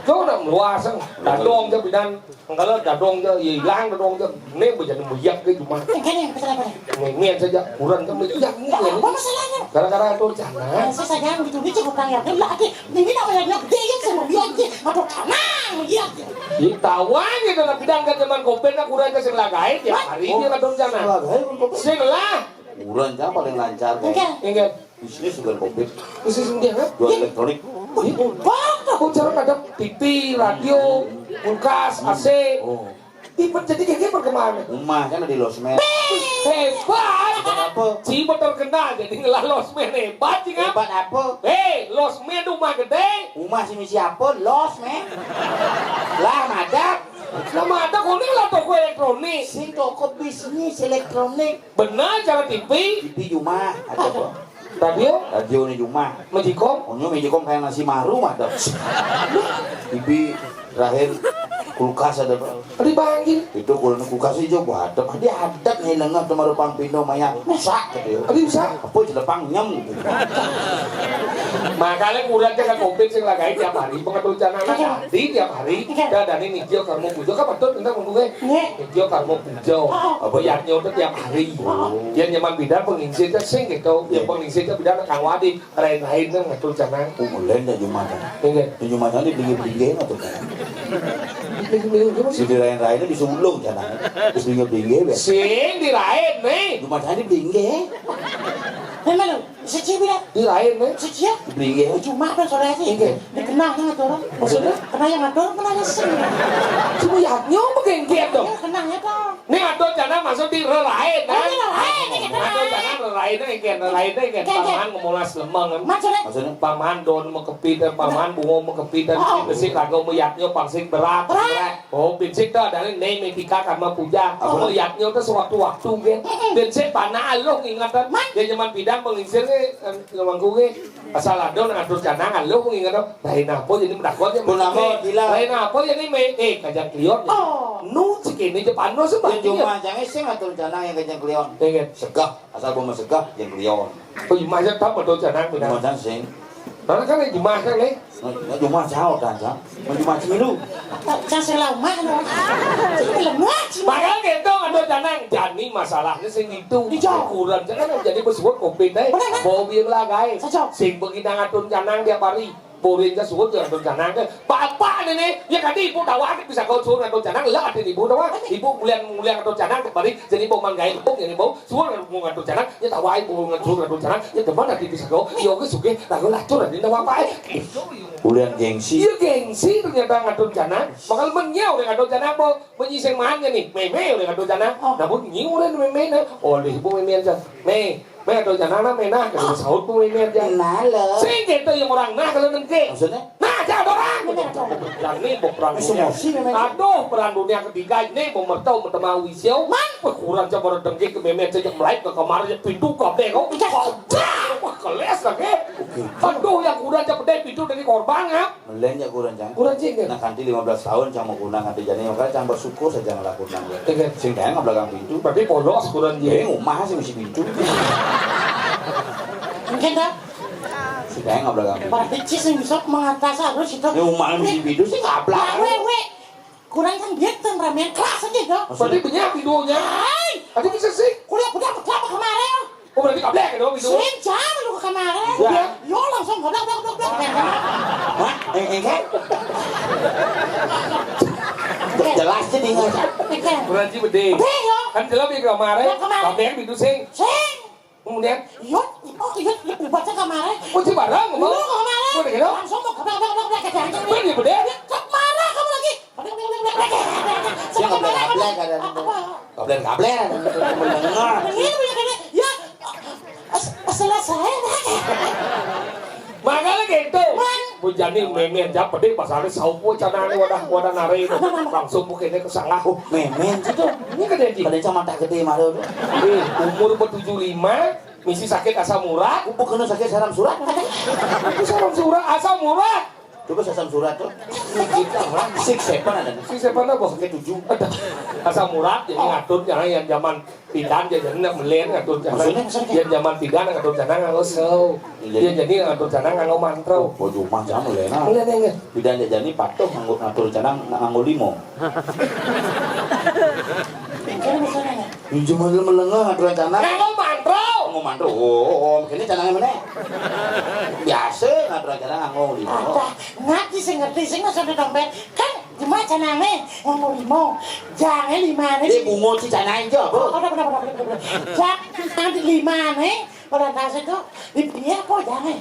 Itu udah meluas, dadong aja bidan. Kalau dadong aja, ya hilang dadong aja. Ini bisa nemu yak deh cuma. Enggak nih, pesan apa nih? Ini, ini saja, kurang kan, iya, iya. Apa masalahnya? Gara-gara itu sana. Nah, saya sayang gitu, dia cukup tanya. Lah, ini namanya dia yang sama dia aja. Apa kanan dia aja? Di tawang ya, dalam bidan kan zaman covid, nah, kurang ke sing lagai, tiap hari dia kadon sana. Sing lah. Kurang kan paling lancar. Enggak. Enggak. Bisnis juga covid. Bisnis dia, kan? Jual elektronik. Wih, hebat. Aku jarang ada T V, radio, kulkas, A C. Oh. Ibet jadi gégé perkembangan. Umah kan di losmen. Hebat. Apa? Cing terkenal jadi ngelah losmen hebat, cing. Hebat apa? Hei, losmen rumah gede. Umah si misi apa? Losmen. Lah, madak. Lah, madak kuning lah toko elektronik. Sing toko bisnis elektronik. Benar, cara T V. T V di umah, ada apa? Radio? Radio ni di umah. Magicom? Onyo Magicom kayak nasi maru ada. T V terakhir kulkas ada apa? Dipanggil. Itu kulkas kulkas hijau buat ada. Dia ada nih lengah tu maru pang pino maya. Rusak gitu. Ada rusak. Apa jelepang nyem gitu. Makanya kurang kan covid sing lagai tiap hari. Pengatur rencana anak tadi tiap hari. Dah dari nitio karmo pujo kan betul tentang mengkuwe. Nitio karmo pujo. Apa yadnyo tu tiap hari. Dia nyaman bidan penginsir tu sing gitu. Dia penginsir tu bidan kang wadi. Lain-lain kan ngatur rencana. Oh, lain dah Jumatan. Iya. Di Jumatan ni beli-beli atau kan? Beli-beli apa sih? Jadi lain-lain bisa ulung rencana. Terus beli-beli ya. Sing di lain ni. Jumatan ni beli. Memang lu, siji bilang. Di lain ni. Siji ya? Beli ya. Cuma apa sore aja. Iya. Dikenal yang ngatur. Maksudnya? Kenal yang ngatur, kenal yang sing. Cuma yadnyo begengget dong. Iya, kenal ya dong. Ni ngatur rencana maksud di lelain, kan? Oh, di lelain, ni kita. Ngatur rencana lelain ni kan, lelain ni kan. Kan, kan. Paman ngemolas lemeng, kan? Maksudnya? Maksudnya? Paman don mekepit, kan? Paman bungo mekepit, kan? Oh. Besi kagak meyatnya pangsik berat. Berat. Oh, pinsik tu adalah ni metika karma puja. Apa? Meyatnya tu sewaktu-waktu, kan? Mm-mm. Pinsik panah aluh ingat, kan? Man. Dia zaman bidang penginsir ni, kan, lemangku, kan? Asal ada nak ngatur rencana, aluh ingat, kan? Lain apa jadi mendakwa, dia. Pun apa, mesti gila. Lain apa jadi me-, eh, kajang klion. Oh. Nu, cik ini je panuh sih, Bang. Dia cuma jangan sih ngatur rencana yang kajang klion. Iya, kan? Segah. Asal bau masegah, yang kelion. Oh, jumah aja tak betul canang, benar. Jumah canang sing. Mana kan jumah kan, eh? Nah, jumah jauh dah, jauh. Mau jumah cemilu. Cang sing lau mah, no. Cing lemah, cing. Makanya gitu, ngatur canang. Jani masalahnya sing itu. Di jauh. Kurang canang jadi bersuat covid, eh. Benar, kan? Bau biar lah, guys. Cocok. Sing begini ngatur canang tiap hari. Borin ka suhun ngatur canang ke. Bapak ni ni, ya tadi ibu tawa bisa kau suhun ngatur canang, lah ada ibu tawa. Ibu mulian, mulian ngatur canang kembali, jadi bau manggai bung, jadi bau suhun ngatur canang, ya tawa ibu ngatur, ngatur canang, ya teman nanti bisa kau, ya oke suke, lagu lacur nanti tawa apa, eh. Mulian gengsi. Iya gengsi ternyata ngatur canang, makal menyau ngatur canang, bau menyiseng mahan ni, meme ngatur canang, namun nyiu meme na, oleh ibu meme aja, me. Meh, atau jangan meh nah, kalau saut pun ini aja. Nah, lo. Sing gitu yang orang nah kalau nengke. Maksudnya? Nah, aja ada orang. Bener, bener. Dan nih, bok perang dunia. Emosi memang. Aduh, perang dunia ketiga ini mau mertau bertemu Wisio. Man. Wah, kurang coba orang dengke ke memet saja melai ke kamar aja pintu kabeh kok. Iya. Wah, keles lagi. Oke. Aduh, yang kurang coba deh pintu dari korban ya. Melen ya kurang, Cang. Kurang, Cing, kan? Nah, kanti lima belas tahun, Cang, mau kurang kanti jani, makanya Cang bersyukur saja nggak kurang. Iya, kan? Sing kaya nggak belakang pintu. Berarti polos kurang, Cing. Eh, rumah sih misi pintu. Mungkin dah. Sing kaya nggak belakang pintu. Berarti Cis yang bisa mengatasi harus itu. Ya, rumah misi pintu sih nggak belakang. Weh, weh. Kurang kan dia tuh ramen kelas aja, dah. Berarti banyak videonya. Hai. Ada bisa sih. Kuliah udah berapa kemarin? Oh, berarti kablek dong itu. Sing jam lu ke kamar. Iya. Yo langsung goblok goblok goblok. Hah? Eh, eh, kan? Jelas jadi nggak. Kan? Berarti bede. Bede, yo. Kan jelas di kamar. Yo, kamar. Kablek itu sing. Sing. Kemudian? Yo, oh, yo, yo, baca kamar. Oh, si barang, mau? Yo, kamar. Mau deh, lo? Langsung mau goblok goblok goblok. Bede, bede. Kemana kamu lagi? Goblok goblok goblok. Dia goblok goblok ada. Apa? Kabler-kabler, mendengar. Iya, iya, iya. Ya, selesai dah. Makanya gitu. Man. Bu Jani memet aja pedih pasarnya saup we canane wadah, wadah nare itu. Langsung bu kene kesangah. Oh, memet itu. Ini kan jadi. Pada kacamata gede malu tuh. Eh, umur bertujuh lima, misi sakit asam urat. Bukan sakit saram surat. Itu saram surat, asam urat. Coba sasam surat tuh. Six seven ada. Six seven apa? Pakai tujuh. Ada. Asam urat, jadi ngatur, jangan yang zaman pidan, jadi nak melen ngatur, jangan. Maksudnya, maksudnya? Yang zaman pidan ngatur, jangan nganggo sew. Iya, jadi ngatur, jangan nganggo mantro. Oh, cuma jangan melen, ah. Melen, ya, ya. Pidan jadi patuh nganggo ngatur, jangan nganggo limo. Ini maksudnya. Cuma lu melengah ngatur rencana. Nganggo mantro. Nganggo mantro. Oh, oh, oh, ini canangnya mana? Biasa ngatur rencana nganggo limo. Ada, ngerti sih, ngerti sih, maksudnya dompet. Kan cuma canangnya nganggo limo. Jangan lima nih. Dia bungo si canangnya aja, Bu. Oh, udah, udah, udah, udah, udah. Jangan nanti lima nih. Kalau nasi tuh, di dia apa jangan?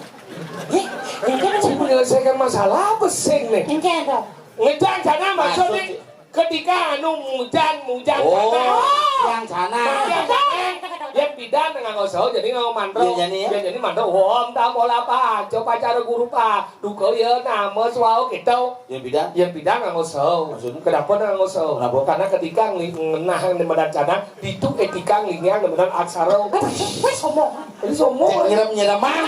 Eh, ini kan menyelesaikan masalah apa sing nih? Ini kan dong. Ngejar canang maksudnya. Ketika anu mujan, mujan. Oh, panas. Yang sana. Mujan panas. Yén pidan nganggo saha, jani nganggo mantra. Iya, jani ya. Ya, jani mantra, "Om Tam Ola Pa, coba cara guru pa, duka ya nama swaha," gitu. Yén pidan? Yén pidan nganggo saha. Maksudnya? Kenapa nganggo saha? Kenapa? Karena ketika ngeunah di medan canang, ditu étika ngiringan medan aksara. Wis, wis, sombong. Jadi sombong. Cék nyerem-nyereman.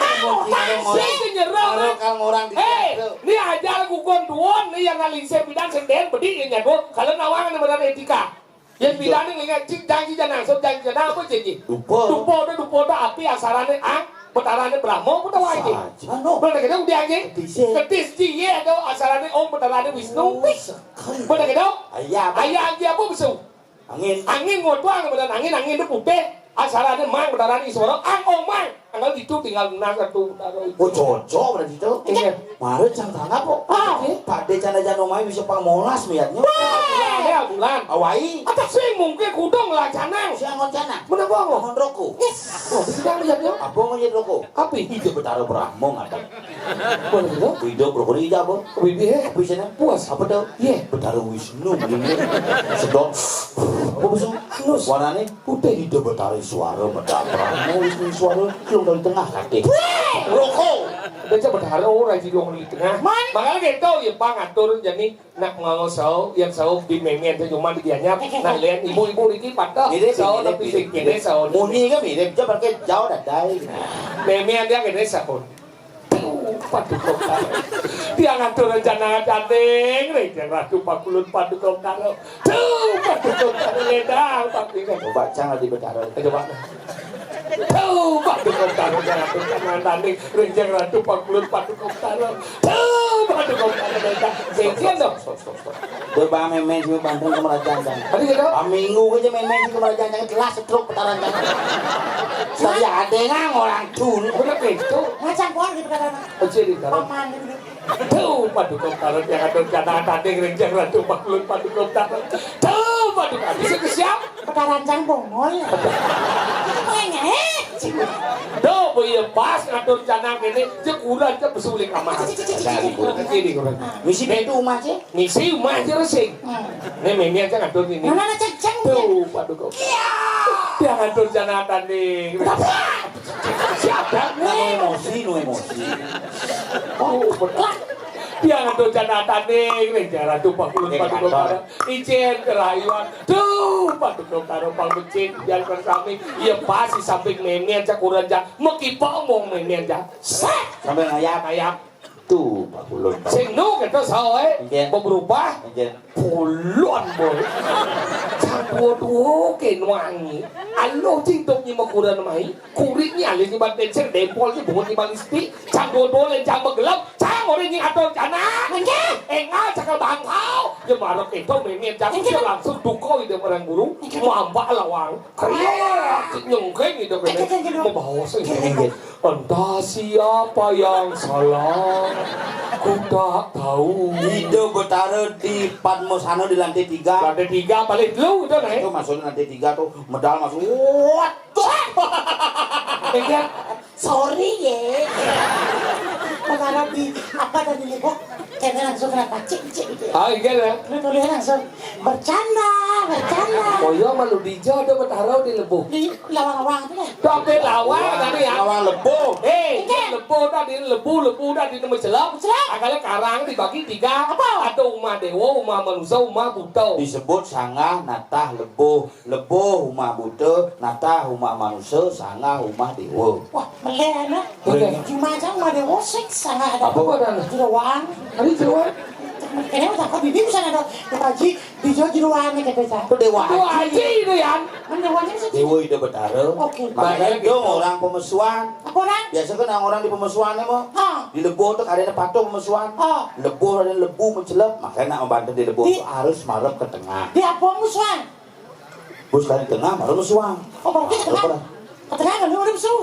Sing nyerem. Karo kang orang di. Héi, ni ajar gugun duun, ni yang ngalih sing pidan sing dén bedi yang nyago, kalau nawang ni medan étika. Yén pidan ni ngiringan cik janji janang, sok janji janang apa janji? Dupa. Dupa, dupa, dupa, api asarané ang, betarané Brahma, apa tawang iki? Saja. Anu. Bener kena udah anjing. Ketis. Ketis ji, iya, ada asarané Om, betarané Wisnu. Oh, sekali. Bener kena? Ayah. Ayah anjing apa besu? Angin. Angin ngotuang, bener angin, angin itu putih. Asarané Mang, betarané Iswara, ang Om Mang. Anggal ditu tinggal benar satu betara itu. Oh, cocok berarti itu. Iya. Mare cang tanggap kok. Ah. Pak Dé canda-canda omahe bisa pang molas melihatnya. Wah, ya bulan. Awai. Apa sih mungkin kudung lah canang? Siang ngon canang. Bener bohong. Ngon roko. Yes. Oh, bisa lihatnya. Apa ngon roko? Api. Ida Betara Brahma ngaten. Bener gitu. Ida roko ini apa? Bibi, eh. Apa isinya? Puas. Apa tuh? Iya. Betara Wisnu. Sedot. Apa bisa? Anus. Warnanya putih. Ida Betara Iswara, Betara Brahma, Wisnu Iswara, lu dari tengah kate. Roko. Baca Betara ora di dong di tengah. Man. Makanya gitu ya Bang atur jadi nak nganggo saha, yang saha di mémén tuh cuma di dianya. Nah, lihat ibu-ibu niki patah. Mirip, saha mirip, tapi sing mirip, kene mirip. Saha. Muni kan mirip, coba pakai jauh dadai. Mémén dia kene saha. Tuh, Paduka Betara. Tiang atur rencana canding, Rejang Ratu Pakulun Paduka Betara. Tuh, Paduka Betara ledang, Paduka. Coba cang di Betara. Coba. Tuh, Paduka Betara, jangan atur rencana canding, Rejang Ratu Pakulun Paduka Betara. Tuh, Paduka Betara ledang. Sing dong. Stop, stop, stop. Dur bang mémén sing banten kemerajan kan. Tadi gitu? Aminggu aja mémén sing kemerajan kan jelas setruk putaran kan. Tadi ada ngang orang dulu. Bener gitu. Ngacang keluar gitu kata. Oke di dalam. Paman gitu. Tuh, Paduka Betara yang ada jana tadi ngerencang Ratu Pakulun Paduka Betara. Tuh, Paduka bisa ke siap? Putaran cang bongol. Makanya, eh. Duh, bu iya pas ngatur canang ini, cek udah cek besulik amat. Jadi kurang. Misi pintu rumah cek. Misi rumah aja resik. Hmm. Ini mimi aja ngatur ini. Mana ada cek cek. Tuh, Paduka. Iya. Dia ngatur canang tadi. Siapa? Nu emosi, nu emosi. Oh, betul. Dia ngatur canang tadi, Rejang Ratu Pakulun Paduka Betara. Icén kerayuan. Duh, Paduka Betara pang becik, jangan sami. Iya pas di samping mémén cak kurang cak. Mekipok mong mémén cak. Sét. Sambil ngayap. Ngayap. Tuh, Pakulun. Sing nu kita saha, eh? Nggih. Beberubah. Nggih. Kulon, boy. Cang dua-dua ke nuangi. Aluh cintuk nyi mekuran mai. Kurit nyi alis nyi ban pensil, dempol nyi bungut nyi ban listi. Cang dua-dua le cang begelap. Cang orang nyi atur canang. Nggih. Engal cakal bangkau. Ya marep itu mémén cang. Nggih. Langsung duka ida marang guru. Nggih. Mambak lawang. Kriya, nyengkeng gitu kan. Membawa sih. Entah siapa yang salah, ku tak tahu. Ida Betara di Padmasana di lantai tiga. Lantai tiga, paling telu itu, Nek. Itu masuk lantai tiga tuh, medal masuk. Waduh. Iya. Sorry ya. Mengarap di apa tadi nih, Bu? Kayaknya langsung kena pacik, cik gitu ya. Ah, iya lah. Lu tulis langsung bercanda, bercanda. Oh iya, malu dija ada Betara di lebuh. Di lawang-lawang tuh lah. Tapi lawang tadi ya. Lawang lebuh. Eh, iya. Lebuh tadi, lebuh, lebuh tadi nama celap. Celap. Akalnya karang dibagi tiga. Apa? Ada umah dewa, umah manusia, umah buta. Disebut sanggah, natah, lebuh. Lebuh umah buta, natah umah manusia, sanggah umah dewa. Wah, melek anak. Melek. Cuma aja umah dewa sing sanggah ada. Apa kok ada? Jeroan. Ada jeroan? Kayaknya udah kok bibi bisa ada Pak Haji, dijawab jeroan nih kata saya. Itu dewa. Dewa Haji. Haji itu ya. Kan dewa Haji sih. Dewa Ida Betara. Oke. Makanya dong orang pemesuan. Apa orang? Biasa kan orang di pemesuan mah. Ah. Di lebuh tuh ada patung pemesuan. Ah. Lebuh ada lebu mencelep, makanya nak membantu di lebuh tuh harus marep ke tengah. Di apa pemesuan? Bus kali tengah baru mesuang. Oh, baru ke tengah. Ke tengah kan baru mesu.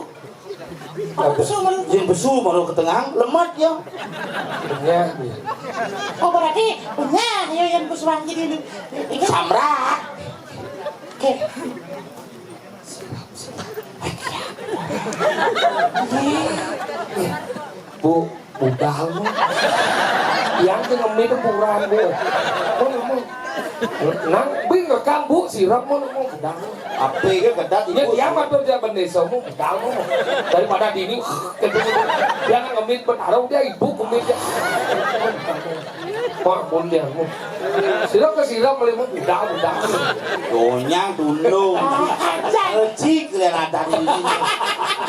Baru mesu baru. Yang besu baru ke tengah, lemat ya. Benyah. Oh, berarti benyah ya yang mesuang jadi ini. Samrak. Oke. Bu, budal, Bu. Yang ke ngemil itu kurang, Bu. Bu, Bu. Nang bing rekam, Bu, sirep mun, mun gedang. Apa ya, gedang, ya, Ibu? Dia mah tuh dia bendesa, mun gedang, mun. Daripada dini, ketemu dia ngan ngemit betarung, dia ibu kemit, dia. Wah, mun dia, mun. Sirep ke sirep, mun gedang, gedang. Gonyang dulu. Cik, lihat ada ini.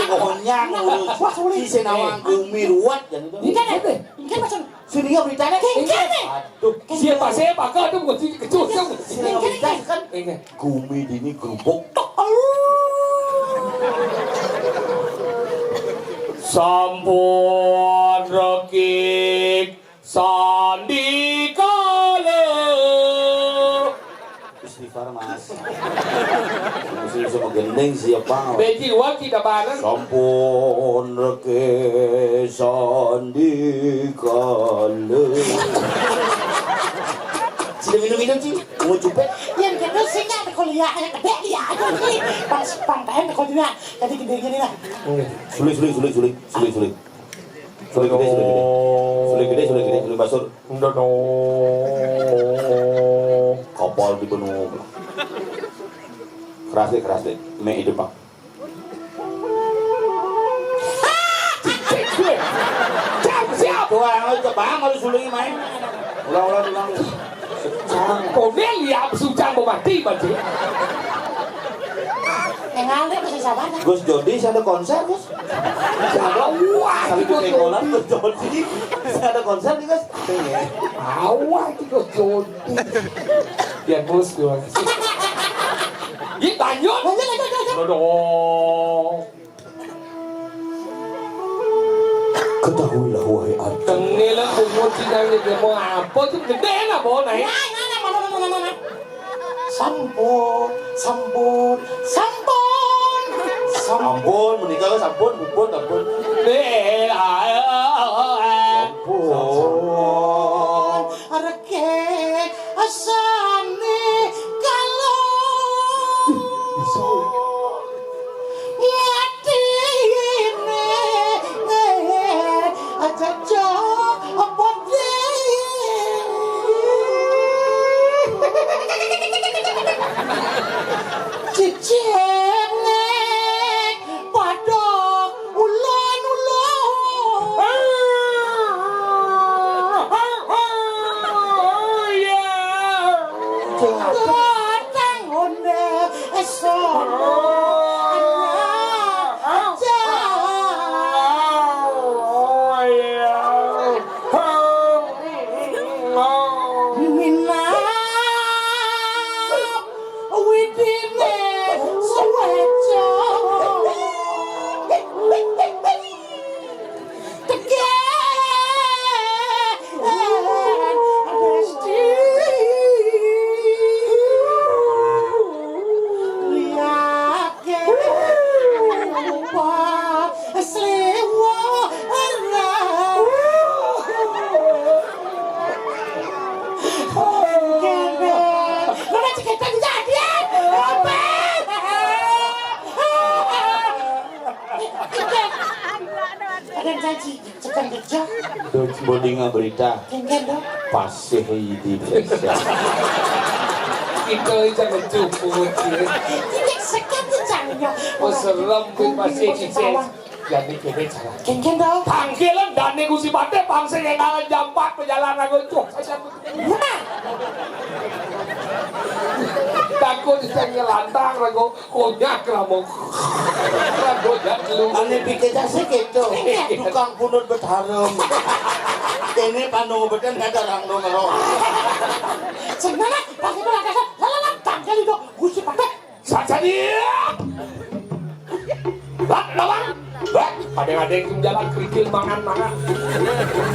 Gonyang urus. Wah, sulit. Si Senawang gumi ruwet, ya, gitu. Ini kan, ini kan macam Sini ya beritanya. Kengkene. Aduh. Siapa, siapa? Kau tuh bukan sini kecut, kamu. Sini ya beritanya kan. Ini. Gumi dini gerubuk. Sampun rekik sandikala. Istighfar, Mas. Masih bisa menggending siapa? Beji waki da bareng. Sampun reke sandikala. Sini minum-minum, Ci. Mau cupet? Yang kedua sih nggak ada kuliah, yang kedua dia aja nih. Pas pantai ada kuliah, jadi gede gini lah. Sulit, sulit, sulit, sulit, sulit, sulit. Sulit gede, sulit gede. Sulit gede, sulit gede, sulit basur. Udah dong. Kapal di benua. Keras deh, keras deh. Mek hidup, Pak. Siap, siap. Tuh, ayo, coba, kalau sulit main. Ulang, ulang, ulang. Kau dia lihat sujang mau mati, Bang. Yang ngalih masih sabar, kan? Gus Jodi, saya ada konser, Gus. Siapa? Wah, Saling itu Gus Jodi. Gus Jodi. Saya ada konser nih, Gus. Awah, itu Gus Jodi. Ya, Gus, Gus. Ini lanjut. Lanjut, lanjut, lanjut. Udah dong. Ketahuilah, wahai Arjuna. Tengil lah, bungut si nang ni, dia mau apa tu? Gede lah, bawa naik. Nah, nah, nah, mana, mana, mana, mana? Sampun, sampun, sampun, sampun. Ampun, menikah sampun, bubun, ampun. Eh, ah, ah, ah, ah, ah. Sampun. Sampun. Reke asane kala. Bisa. Ngatine aja aja apa deh. Cicing padha ulon-ulon. Gotang onde sono aja. Minap widine suweco. Teke Resti. Liake lupa sliwara. Kene. Mana ceketan jadian? Apa? Ada janji, cekan kerja. Tuh, bolinga berita. Kengken dong. Pasih di Indonesia. Kita aja mencukup, ya. Tidak sekat di sana. Oh, serem, pun pasih di sawah. Jadi kene cara. Kengken dong. Panggilan dan negosiasi partai bangsa yang kalah jampat pejalan aku tuh. Saya Wah. Takut bisa ngelantang, rago konyak, ramong. Rago jak lu. Ane pikir sih gitu. Tukang punut betarum. Ini panu beten kata orang dong, orang. Sebenarnya, pas itu ada, lalalantang kali dong. Gusti Patek. Saja dia. Lah, lawan. Lah, pada ada yang jalan kerikil mangan-mangan.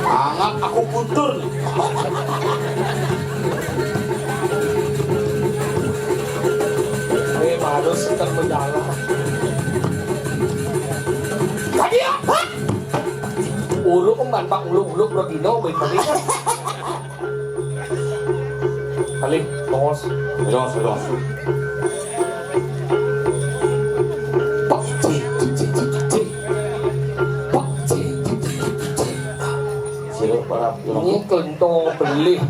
Angat aku kuntur. Eh, baru sekitar mendalam. Tadi apa? Uruk emban pak uluk-uluk berdino, baik-baik. Kali, tongos. Tongos, tongos. Pak, cik, cik, cik, cik, cik. Pak, cik, cik, cik, cik, cik. Sira para tulung. Kentong belih.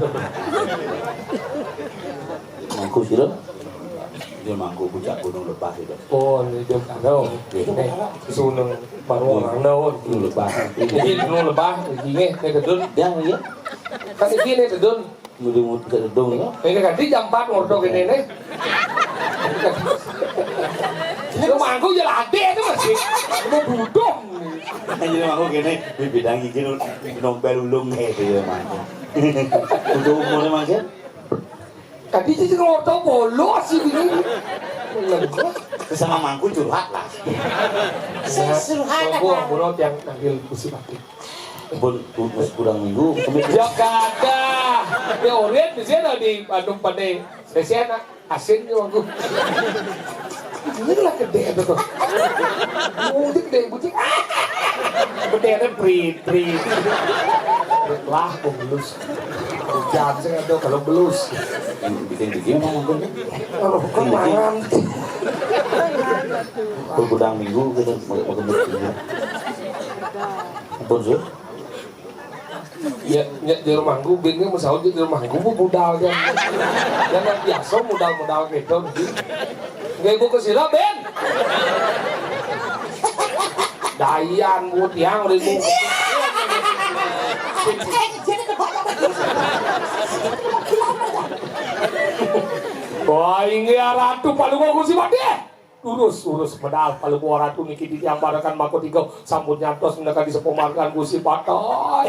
Mangku sira? Dia mangku puncak Gunung Lebah itu. Oh, ini dia karo. Nggih. Nek suneng baru orang daun. Gunung Lebah. Iki Gunung Lebah, iki nggih, nek gedun. Yang iya. Kan iki nek gedun. Mudu-mudu gedung ya. Ini kan di jam empat ngordo kene ne. Lu mangku ya lade itu masih. Lu budong. Jadi mangku kene, "Wih, bidang iki lu nombel ulung," gitu ya, Mas. Untuk umurnya, Mas, ya? Tadi sih ngordo bolos sih ini. Sama mangku curhat lah. Saya curhat. Mangku, mangku yang nanggil kursi mati. Pun, pun, pun kurang minggu. Ya kada. Ya urip di sini di anu pada sesi anak asing ni aku. Ini lah gede tu. Butik deh, butik. Gede ada prit, prit. Lah, belus. Hujan saya ada kalau belus. Bikin-bikin mah mungkin. Kalau kau mangan. Pun kurang minggu kita mau mau. Pun sih. Ya, ya, di rumahku, bin kan mesahut di rumahku, bu budal kan. Yang nggak biasa modal-modal gitu. Nggak ibu ke sira, Ben. Dayan, bu tiang, ribu. Wah, inggih ratu palu bagus sih, Pak, deh. Urus, urus medal kalau buah ratu niki di tiang barakan mako tiga sampun nyantos menekan di sepomarkan Gusti Patah.